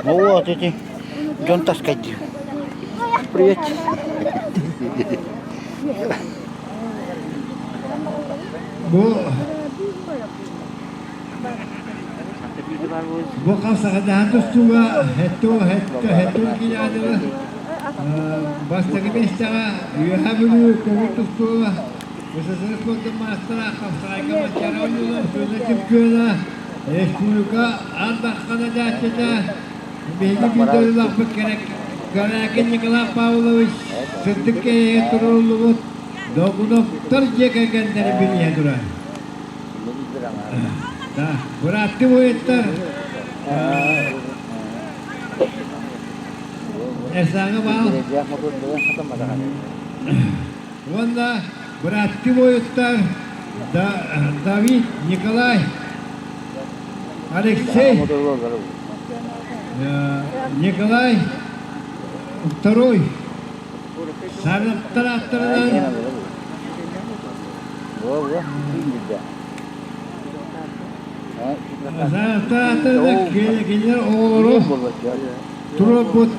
Вот эти дьон таскайдыы. Привет. Бу Бу хамсаҕадаһан тустууга хетту хетту хетту киинэҕэ бастакы миэстэҕэ Үөһээ Бүлүү көҥүл тустууга СССР спордун маастара Хапсаҕайга Манчаары оонньуулар Федор чемпиона республика Аан Дархана дьааччыта биһиги биир Корякин Николай Павлович сырдык кэйэһэ туруоруллубут Долгуновтар дьиэ кэргэннэрин билиһэ турар. Да, бырааттыы буойуттар Эсаҥа баал уонна бырааттыы буойуттар Давид, Николай, Алексей, Николай Второй Сарыптар ааттарынан Сарыптар ааттарынан кинилэр оҕолору туруорбут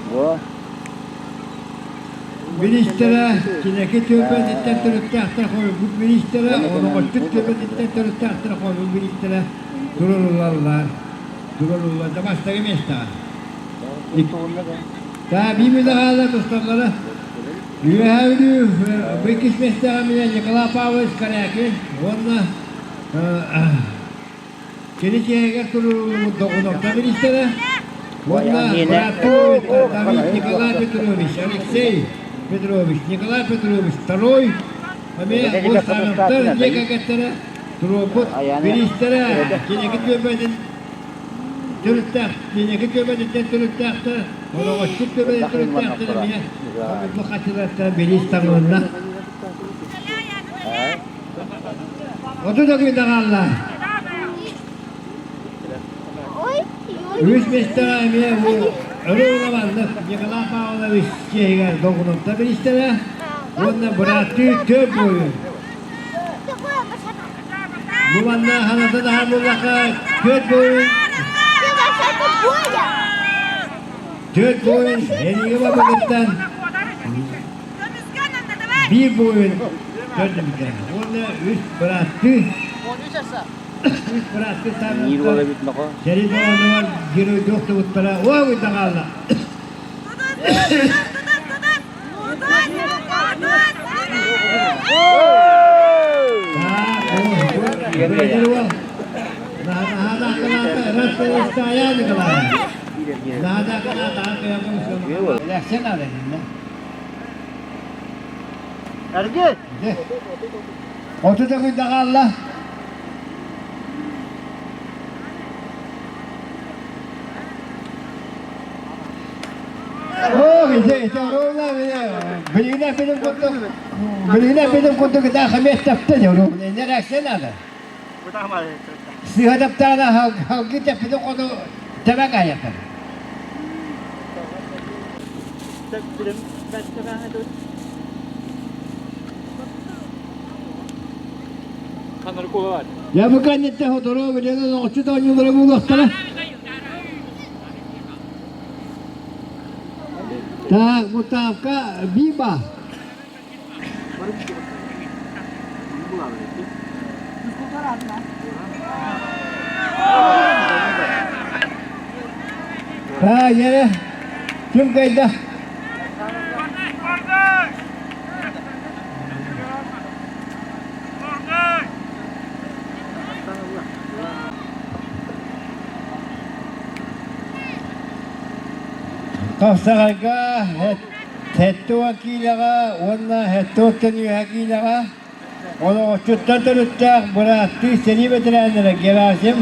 Министрэ Кинэки түөлбэтиттэн төрүттээхтэр хойуккут министрэ, Оноҕоччут түөлбэтиттэн төрүттээхтэр хойуккут министрэ туруоруллаллар. Туруоруллар. Бастакы миэстэҕэ. Та биир хаалла тусталлара. Үөһээ Бүлүү иккис миэстэҕэ меня Николай Павлович Корякин уонна кини чиэһигэр туруоруллубут Доҕуновка министрэ уонна бырааттыы Давид Николай Петрович, Алексей Петрович, Николай Петрович второй эмиэ Густавовтар дьиэ кэргэттэрэ туруорбут бириистэрэ киниги түөлбэтин төрүттээх киниги түөлбэтиттэн төрүттээхтэр Олоҕоччут түөлбэтин төрүттээхтэр эмиэ бу хачылаттан бириис таҥылынна. 30 күн хаалла. Үс миэстэҕэ эмиэ бу өрө улабаннык Николай Павлович чиэһигэр долгунутта биристэрэ уонна бырааттыы төрт буойун. Бу манна ханата таһар буоллахха төрт буойун төрт буойун энигэ бабыгыттан биир буойун. Төрдүмүтэ. Уонна үс бырааттыы үс бырааттыы сааммыттар сэрии доҕордоҕор геройдуу охтубуттара уо хаалла. Эргит! 30 күндэ хаалла. Оо, ити ити оруолла билигин билим курдук билигин билим курдук итаа хамиэт таптан оруолла реакция надо. Сыһа таптаана халгы тэппитин хоту тэбэ каайатар. Я бу кэнниттэн сотору билигин оҥоччут оонньуулара буолуохтара. Так, Мутавка, Биба. А, yere. Kim kayda? Хапсаҕайга 70 киилэҕэ уонна 70 үөһэ киилэҕэ олоҕоччуттан төрүттээх бырааттыы сэрии бэтэрээннэрэ Герасим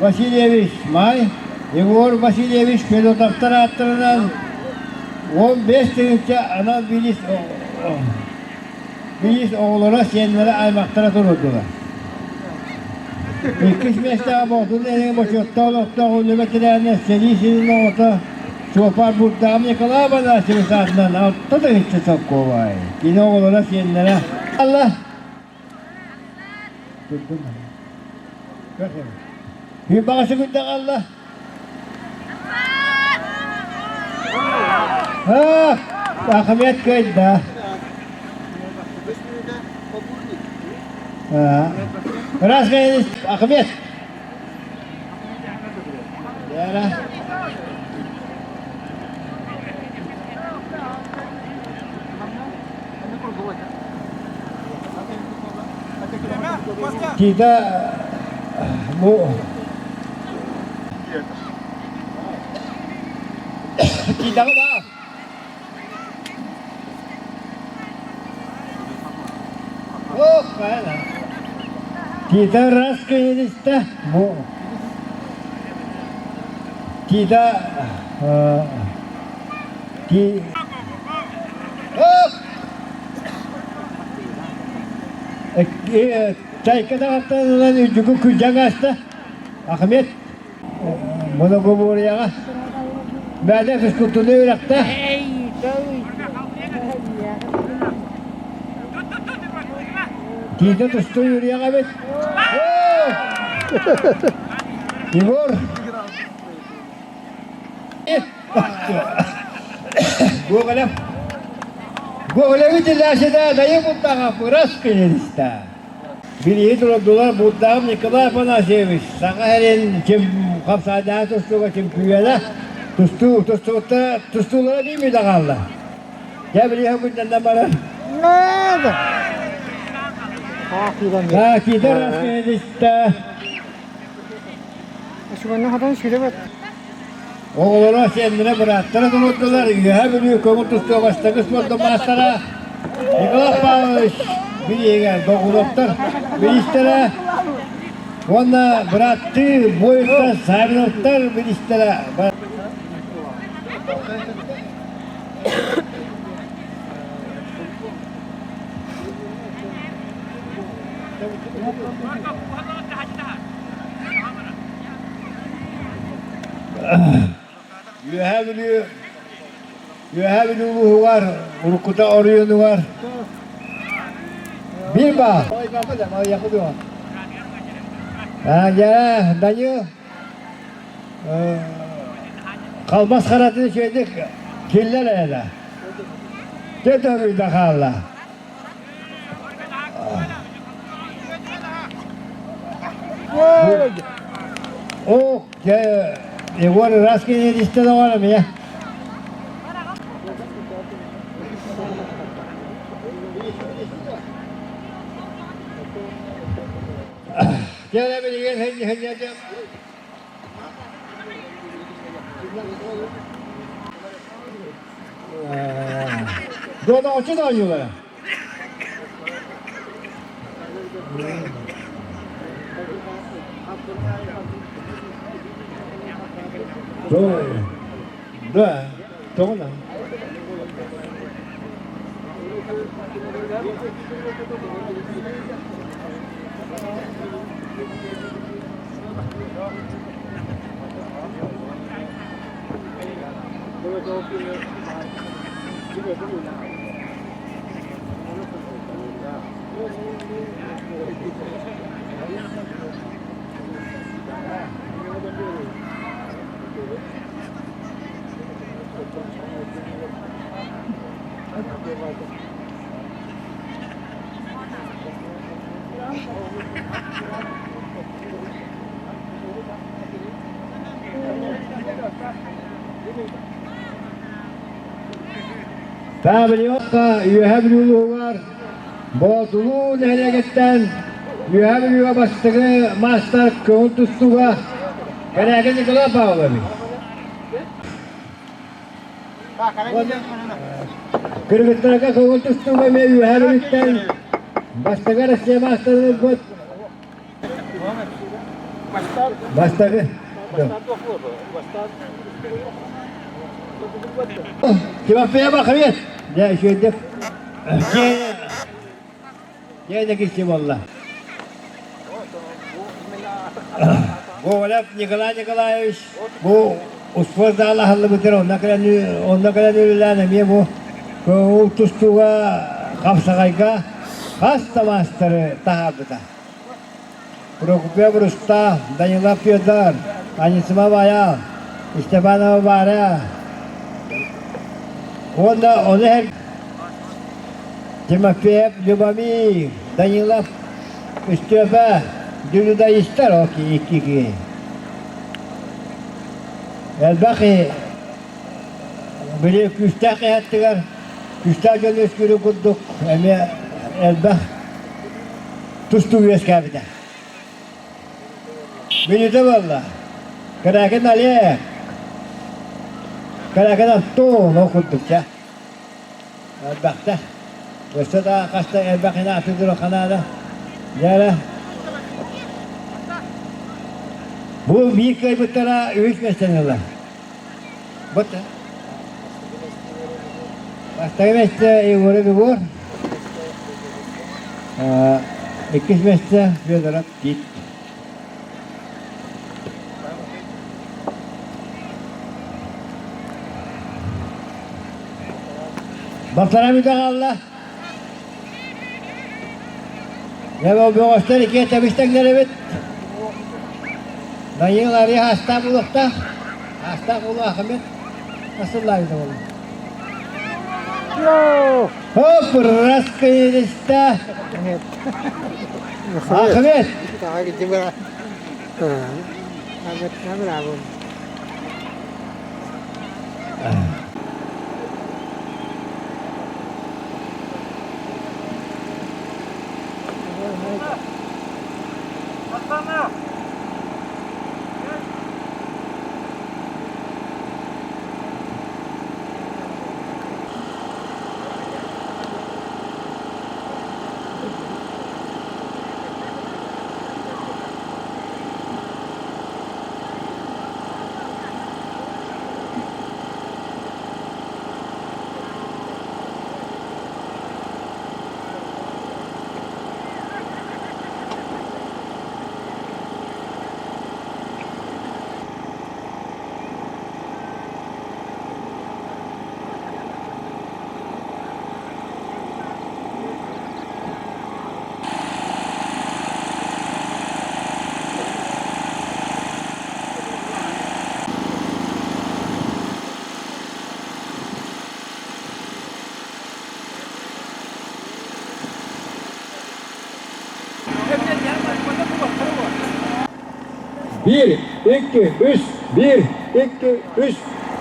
Васильевич Май, Егор Васильевич Федотовтар ааттарынан 15 тыһыынча анал бириис Биис оҕолоро, сиэннэрэ, аймахтара турдулар. Иккис миэстэҕэ Боотур нэһилиэгин бочуоттаах олохтоох үлэ бэтэрээнэ сэрии сирин оҕото Суоппар Бурдаҕым Николай Афанасьевич аатынан 6 тыһыынча солкуобай. Кини оҕолоро, сиэннэрэ. Алла. Баҕасы күндэ хаалла. Ахмед кыайда. Раз Ахмед. Лера. Тида бу Тидаҕа баар. Ох, хайа. Тида раз кыйылыста. Бу Тида Ти Ох! Чайка даҕаттан ылан үрдүкү күрдьэн ааста. Ахмед Моногоборияҕа бэйэтэ физкультурнай үөрэхтээх. Тиитэ тустуу үөрүйэҕэ эбит. Егор Гоголев Гоголевы телляшеда дайым буттаҕа пырас кыйыста. Билиһи турдулар Бурдаев Николай Афанасьевич Саха сирин хапсаайдаах тустууга чемпиона тустуу тустуута тустуулара дииммит хаалла. Дьэ билиһи күннэннэ барар. Киитер Раскинедиста. Оҕолоро, сиэннэрэ, бырааттара турдулар. Үөһээ Бүлүү көҥүл тустууга бастакы спорт маастара Николай Павлович бирииһигэр Догуновтар бириистэрэ уонна бырааттыы буойуттар Савиновтар бириистэрэ. Үөһээ Бүлүү Үөһээ Бүлүү улууһугар, уруккута оройуонугар биир баар. Дьэ, Данил халбас харатын үчүгэйдик киллэр эрэ. Дьэ, төһөрүйдэ хаалла. Ох, дьэ, Егор Раскин истэ доҕор эмиэ. Дьэ, билигин Дуодаҕыччы да оонньуулара. Да, тоҕо Павлиотка Үөһэ Бүлүү улууһугар Боотулуу нэһилиэгиттэн Үөһэ Бүлүүгэ бастакы маастар көҥүл тустууга Кэрээкин Николай Павлович. Кыргыттарга көҥүл тустууга эмиэ Үөһэ Бүлүүттэн бастакы Россия маастарын ылбыт Бастакы. Тимофей Баховец. Дьэ, үчүгэйдик. Дьэ, киси буолла. Гоголев Николай Николаевич бу успуорт зала аһыллыбытыр онно кэлэн онно кэлэн үлэлээн эмиэ бу көҥүл тустууга хапсаҕайга хас да маастары таһаарбыта. Прокопьев Рустам, Данилов Федор, Анисимов Айаал, Степанова Варя уонна ону Тимофеев Любомир, Данилов Степа, дзюдоистар икки киһи. Элбэх били күүстээх киһи күүстээх дьон үөскүүрүн курдук эмиэ элбэх тустуу үөскээбитэ. Мүнүүтэ буолла. Кэрээкин Олег, Кэрээкин Антон ол курдук чэ. Элбэхтэ. Өссө да хаста элбэх ина атыылыыр ханаада. Дьэ Бу биир кыайбыттара үһүс миэстэни ылла. Бут. Бастакы миэстэ Егоров Егор. Иккис миэстэ Федоров Тит. Бартара бүтэ хаалла. Дьэ, бөҕөстөр икки тэбис-тэҥнэр эбит. Даниил Ария аастаах буолуохтаах. Аастаах буолуо Ахмед асыллаабыта буолла. Хоп, раскрылись-то. Ахмед. 1, 2, 3, 1, 2, 3,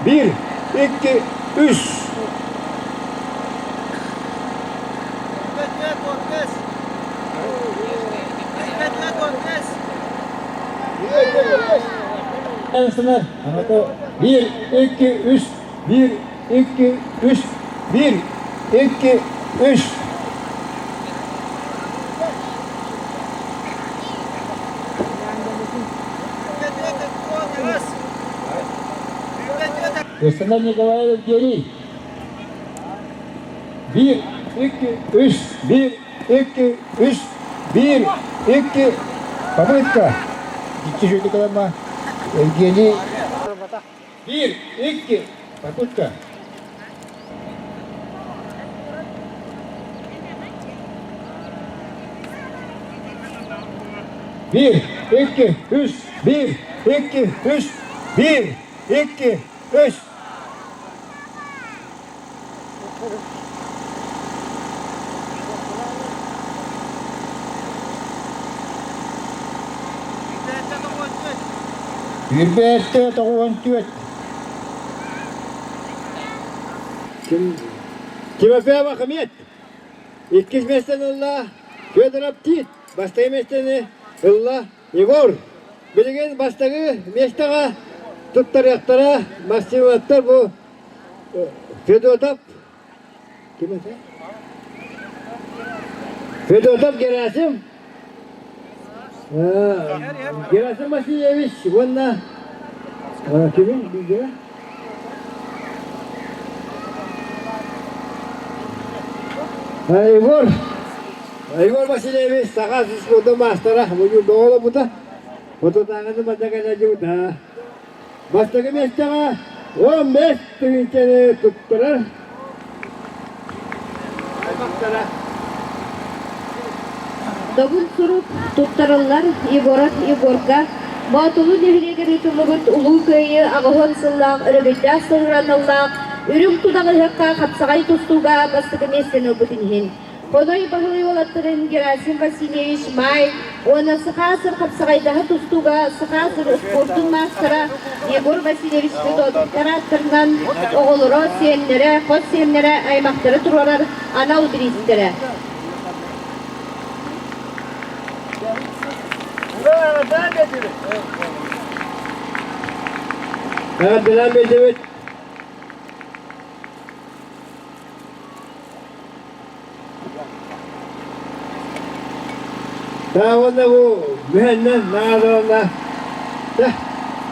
1, 2, 3. 1, 2, 3, 1, 2, 3, 1, 2, 3. Александр Николаевич Герий. 1, 2, 3, 1, 2, 3, 1, 2, попытка. Икки жүйді кылама. Евгений. 1, 2, попытка. 1, 2, 3, 1, 2, 3, 1, 2, 3. Үрбэттэ тоҕуон түөт. Тимофеева Ахмед иккис миэстэни ылла Федоров Тит, бастакы миэстэни ылла Егор. Билигин бастакы миэстэҕэ туттарыахтара Максимовтар бу Федотов ким этэ? Федотов Герасим Герасим Васильевич уонна кимин билгилэ? Егор Егор Васильевич саха спорда маастара муньур доҕолобута отутааҕыны манна кэлэ Бастакы миэстэҕэ 15 тыһыынчаны туттарар аймахтара. Добун сурук туттарыллар Егоров Егорга Боотулуу нэһилиэгэр ыытыллыбыт Улуу Кыайыы аҕыһын сыллаах өрөгөйдөөх сыһыаналлаах Үрүҥ тунах ыһыахха хапсаҕай тустууга бастакы миэстэни ылбытын иһин Хоной Баһылай уолаттарын Герасим Васильевич Маай уонна Сахаасыр хапсаҕайдаһа тустууга Сахаасыр успуордун маастара Егор Васильевич Федотовтар ааттарынан оҕолоро, сиэннэрэ, хос сиэннэрэ, аймахтара туруорар анал бириистэрэ. Эҕэрдэлээн биэрдибит. Уонна бу мүһэннэн наадалана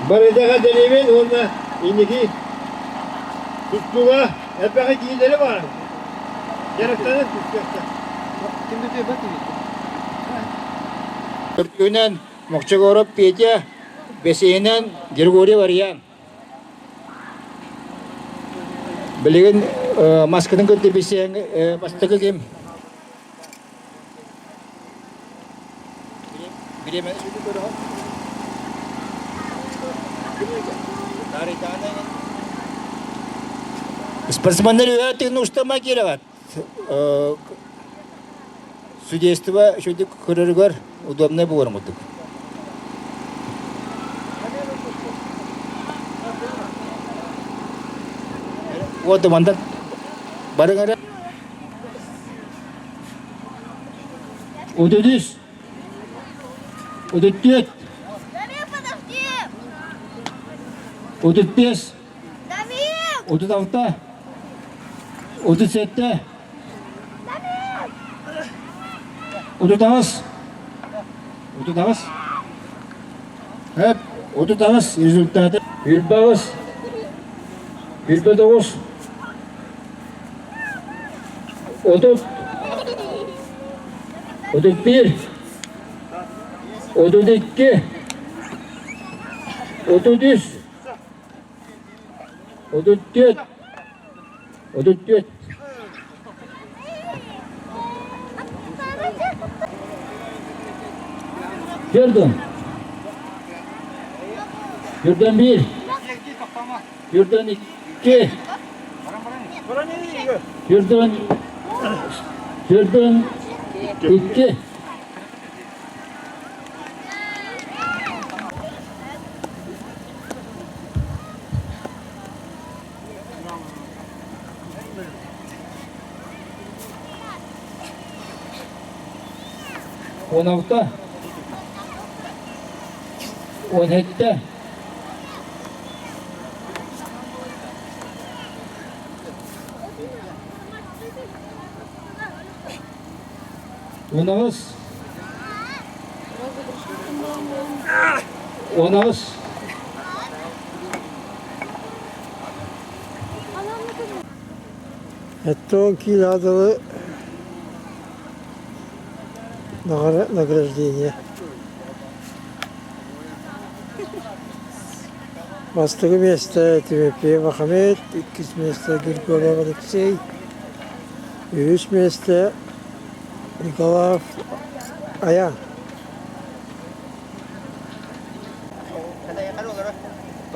барытаҕа дэриэбин уонна инники тустууга элбэх этиилэри баар. Дьарыктанан түспүөхтэ. Төрдүнэн Мохчогоров Петя, бэсиһинэн Григорий Варьян. Билигин маскатын кытта билсиһэн бастакы ким? Бириэмэни сүдү көрөҕүн. Спортсменнар үөһэ устама киирэҕит. Судейство үчүгдүк көрөрүгэр удобнай буоларын курдук. Вот мандан барыҥ эрэ. Удудүс. Удуттүөт. Удуттес. 36. 37. 38. 38. Hep 38 результаты. 28. 29. 30. 31. 32. 33. 34. 34. Жүрдүм. Жүрдөн бир. Жүрдөн икки. Жүрдөн Жүрдөн икки. 16. 17. 18. 18. Эттон киилаадылы награждение. Бастакы миэстэ Тимофей Махамед, иккис миэстэ Григорьев Алексей, үһүс миэстэ Николаев Аян.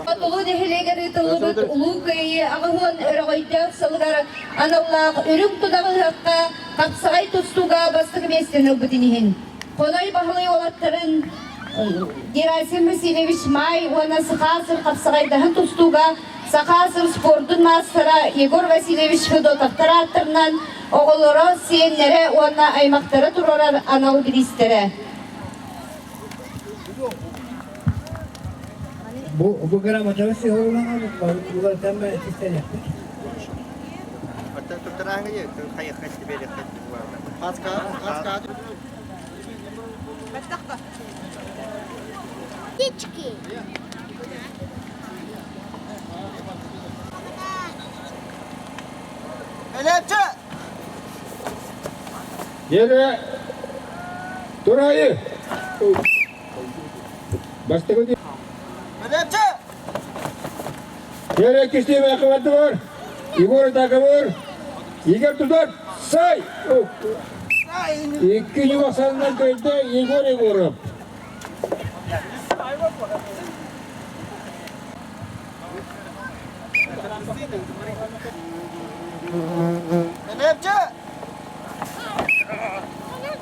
Хотугу нэһилиэгэр ыытыллыбыт Улуу Кыайыы 80 өрөҕөйдөөх сылыгар аналлаах Үрүҥ Тунах ыһыахха хапсаҕай тустууга бастакы миэстэни ылбытын иһин Хоной Баһылай уолаттарын Герасим Васильевич Маай уонна Сахаасыр хапсаҕайдаһан тустууга Сахаасыр спордун маастара Егор Васильевич Федотовтар ааттарынан оҕолоро, сиэннэрэ уонна аймахтара туруорар анал бириистэрэ. Бу бу грамотаны сыһыылаан уларытан тистэниэхпит. Птички. Диэри Турайы! Бастакы Диэри кистиэбэ кыбардыбар! Егор Таковыр! Игорь Тудор! Сай! Икки ньугасанынан көйдө Егор Егоров.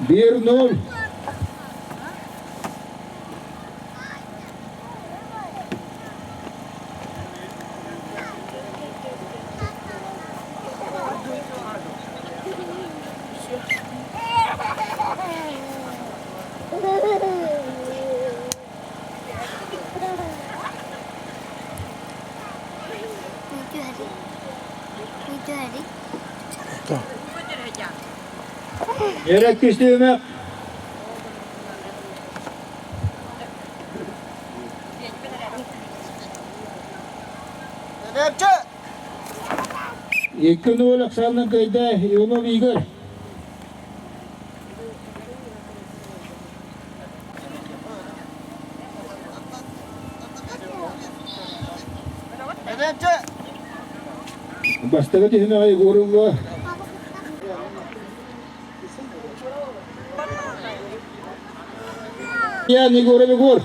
1-0. Эрэ күстүүмэ 2-0 Оксана Гайда, Иванов Игорь. Бастакы түһүмэҕи Егоровга Ян Егоров Егор.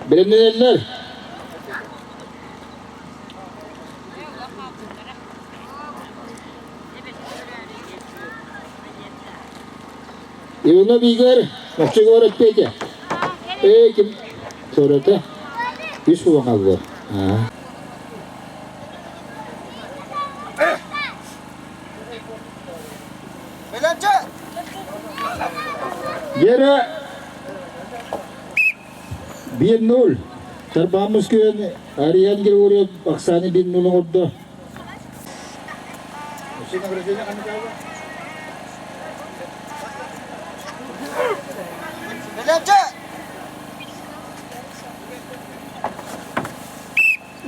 Билиннилэр. Иванов Игорь, вообще говоря, Петя. Эй, ким? Сората. Үс буолан Гера 1-0. Тарбааммыс күөн Ариан Григорьев Оксана 1-0 оҥордо.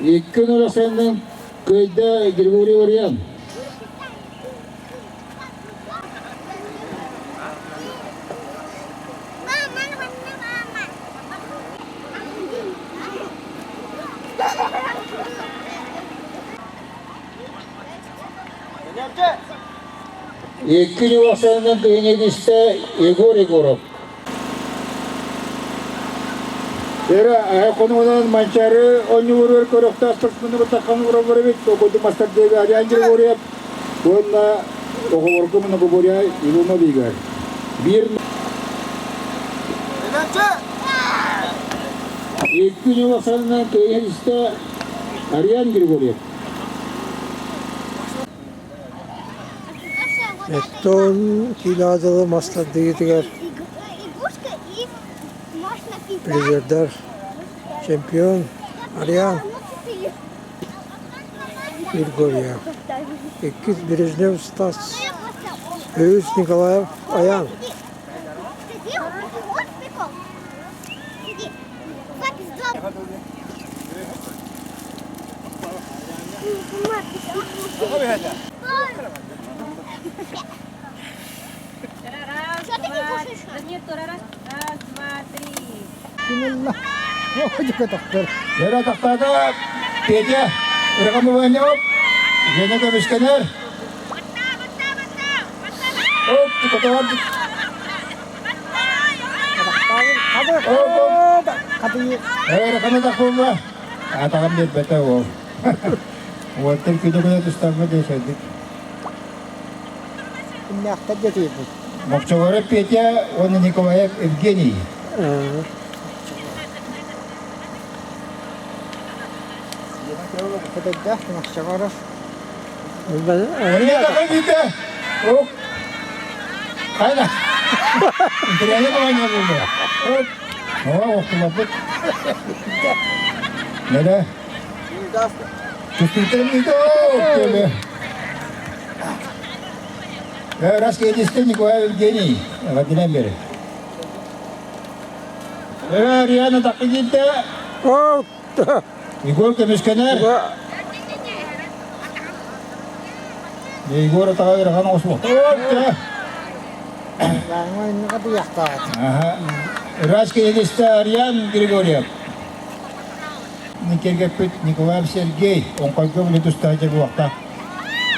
2-0 ахсаанынан кыайда Григорий Варьян. 2 ахсаанынан кыайан истэ Егор Егоров. Эра хонугунан Манчары оонньууругар көрөхтөөх спортсмены бутаххан ураллар эбит. Окойду мастардыга Ариан Григорьев уонна оҕолорго многоборья Иванов Игорь. Биир 2 ахсаанынан кыайан истэ Ариан Григорьев. Эттон киилэҕэ дылы мас тардыытыгар призердар чемпион Ариан Григорьев, иккис Бережнев Стас, үһүс Николаев Аян. Раз, два, нет, раз, раз, два, три. Лера тахтаата Петя Рахамыванев, Жена көмүскэнэр. Оп, тутатар. Оп, оп. Рахамы тахпылла. Атаҕым биэрбэтэ ол. Уоттар күнэ-күнэ тустаммыт десэрдик. Кимнээхтэр дэтиибит? Мохчогоров Петя уонна Николаев Евгений. Мохчогоров. Хайда. Интриэни баланьа булду. О, охтулаппыт. Неде? Түстүктен бүтө. Раз кедисте Николай Евгений. Вадилен бери. Риана таққидинте. Егор көмүскэнэр. Егор атаға ырахан осмохта. Раз кедисте Ариан Григорьев. Кергеппит Николаев Сергей оҥхойго биле тустаачы буолта.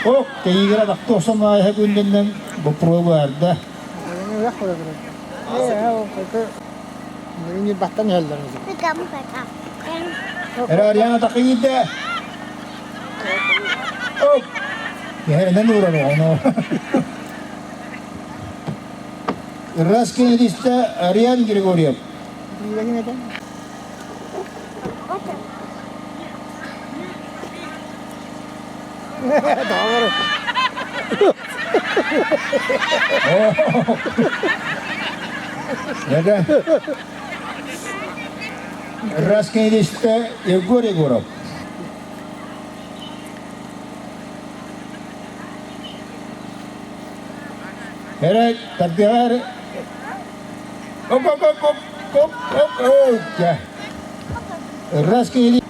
Ок, тэйигэр атахта охсон аайа күннэннэн боппуруо баарда. Эрэ Ариана тахыйда. Оп! Кэһэринэн уурар оҕону. Раз кенедистэ Ариан Григорьев. Это Раскинилиста Егор Егоров. Эрэ тардыһар Оп оп оп оп оп оп оп Раз киһи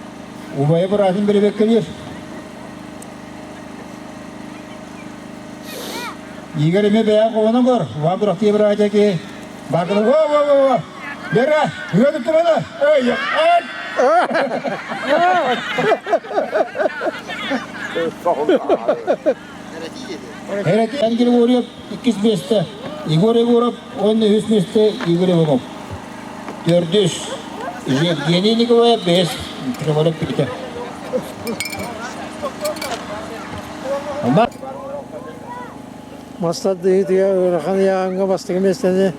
убайа быраатын бирибэккэлиир. Игорь эмиэ бэйэҥ холонон көр. Вам бырахтыы быраатя ки. Бакыны во во во во. Лера, ыга туттумана. Ой, ай! Эрэти Григорьев иккис миэстэ, Егор Егоров уонна үһүс миэстэ Игорь Иванов. Төрдүс Евгений Николаев бэһис Треволев Петя. Мастардыытыгар ыарахан ыйааһыҥҥа бастакы миэстэни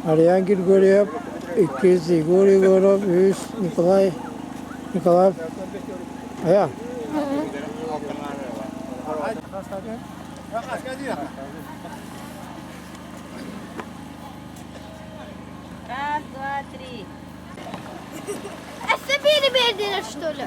Ариан Григорьев, иккис Егор Егоров, үһүс Николай Николаев Аян. Раз, два, три. Эстафеты бердилер, что ли?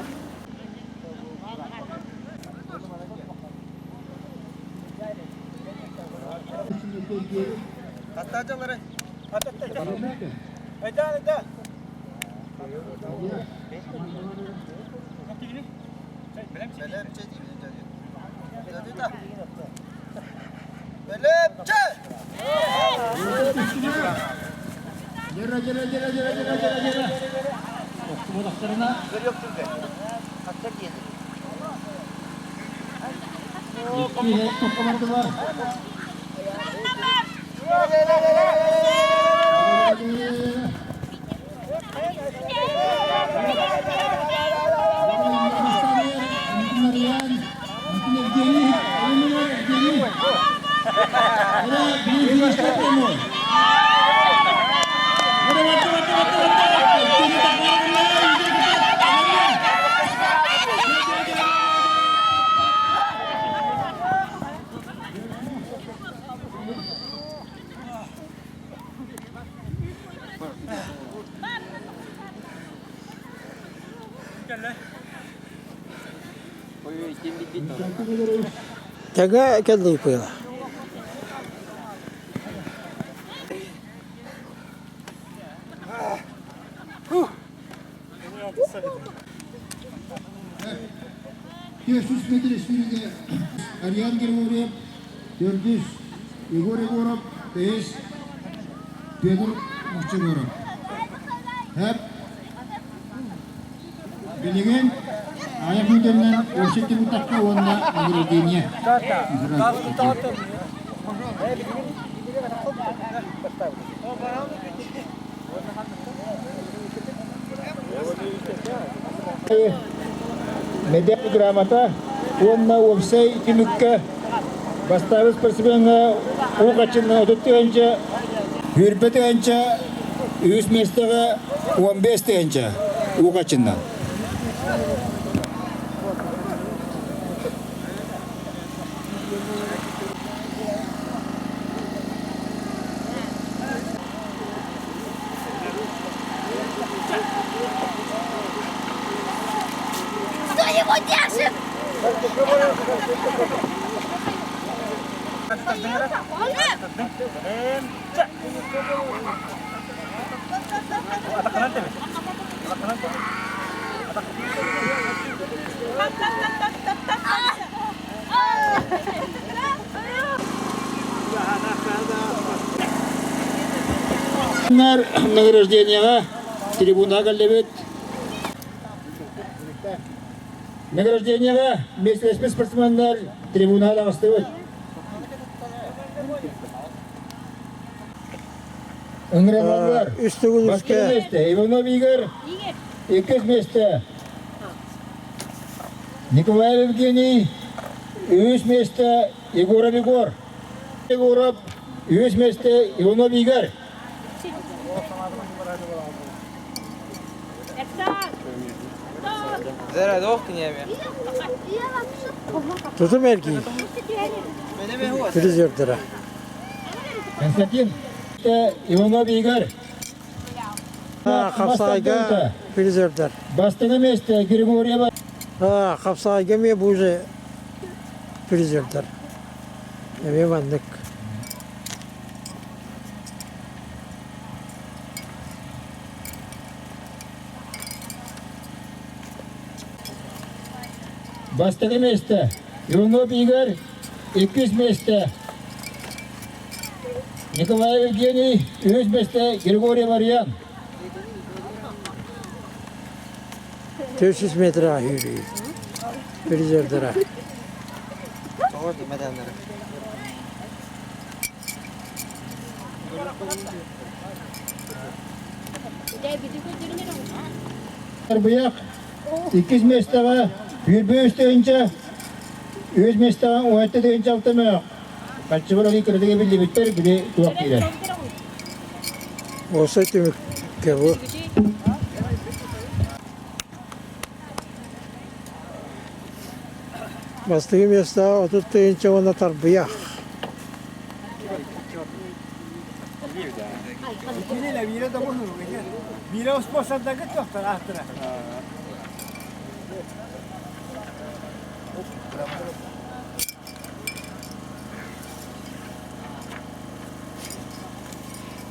Jere jere jere jere jere jere jere. Охтубатахтарына икки тоххо бардылар. Тэҥэ кэллиҥ кыыла. Иисус Дмитриевич сүүрүүгэ Ариан Григорьев, төрдүс Егор Егоров, бэһис Петр Мохчегоров. Хэп Билигин айах үтэннэн общий түмүктахха уонна награждение. Медаль грамота уонна уопсай түмүккэ бастаабыт спортсмеҥҥа уу хаччынна 30 тыһыынча, сүүрбэ тыһыынча, үһүс миэстэҕэ 15 тыһыынча уу хаччынна. Кто его держит? Награждениеҕа трибуна кэллибит. Награждениеҕа миэстэлэспит спортсменнар трибунаҕа таҕыстыбыт. Ыҥыраллар. Үс төгүл Бастакы үскэ миэстэ Иванов Игорь, иккис миэстэ Николаев Евгений, үһүс миэстэ Егоров Егор. Егоров, үһүс миэстэ Иванов Игорь. Тутум эргий. Призердара. Константин Иванов Игорь. Хапсаайга призердер. Бастакы миэстэ Григорьева. Хапсаайга эмиэ бу уже призердер. Эмиэ маннык. Бастакы миэстэ Иванов Игорь, иккис миэстэ Николай Евгений, үһүс миэстэ Григорий Варьян. 400 метр сүүрүү. Призердара. Быйак иккис миэстэҕэ сүүрбэ үс тыһыынча, үһүс миэстэҕэ уон тыһыынча алта мөөх. Харчыбар ылыы кыратык биллибиттэр, били туох киирэр. Осы түмүккэ бу. Бастакы миэстэҕэ 30 тыһыынча уонна тарбыйах.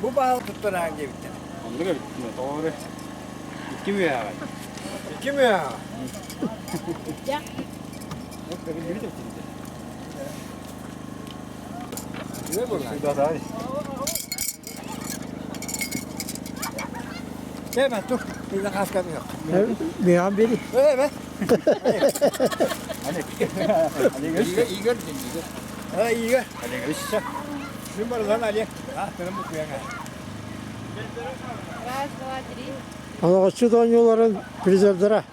Бу баал туттараан диэбиттэр. Оннук эбит. Тоҕо Икки мүөҕэ. Икки мүөҕэ. Миэхэ бери. Игорь, Игорь. Раз, два, три. Олоҕоччут оонньууларын призердара.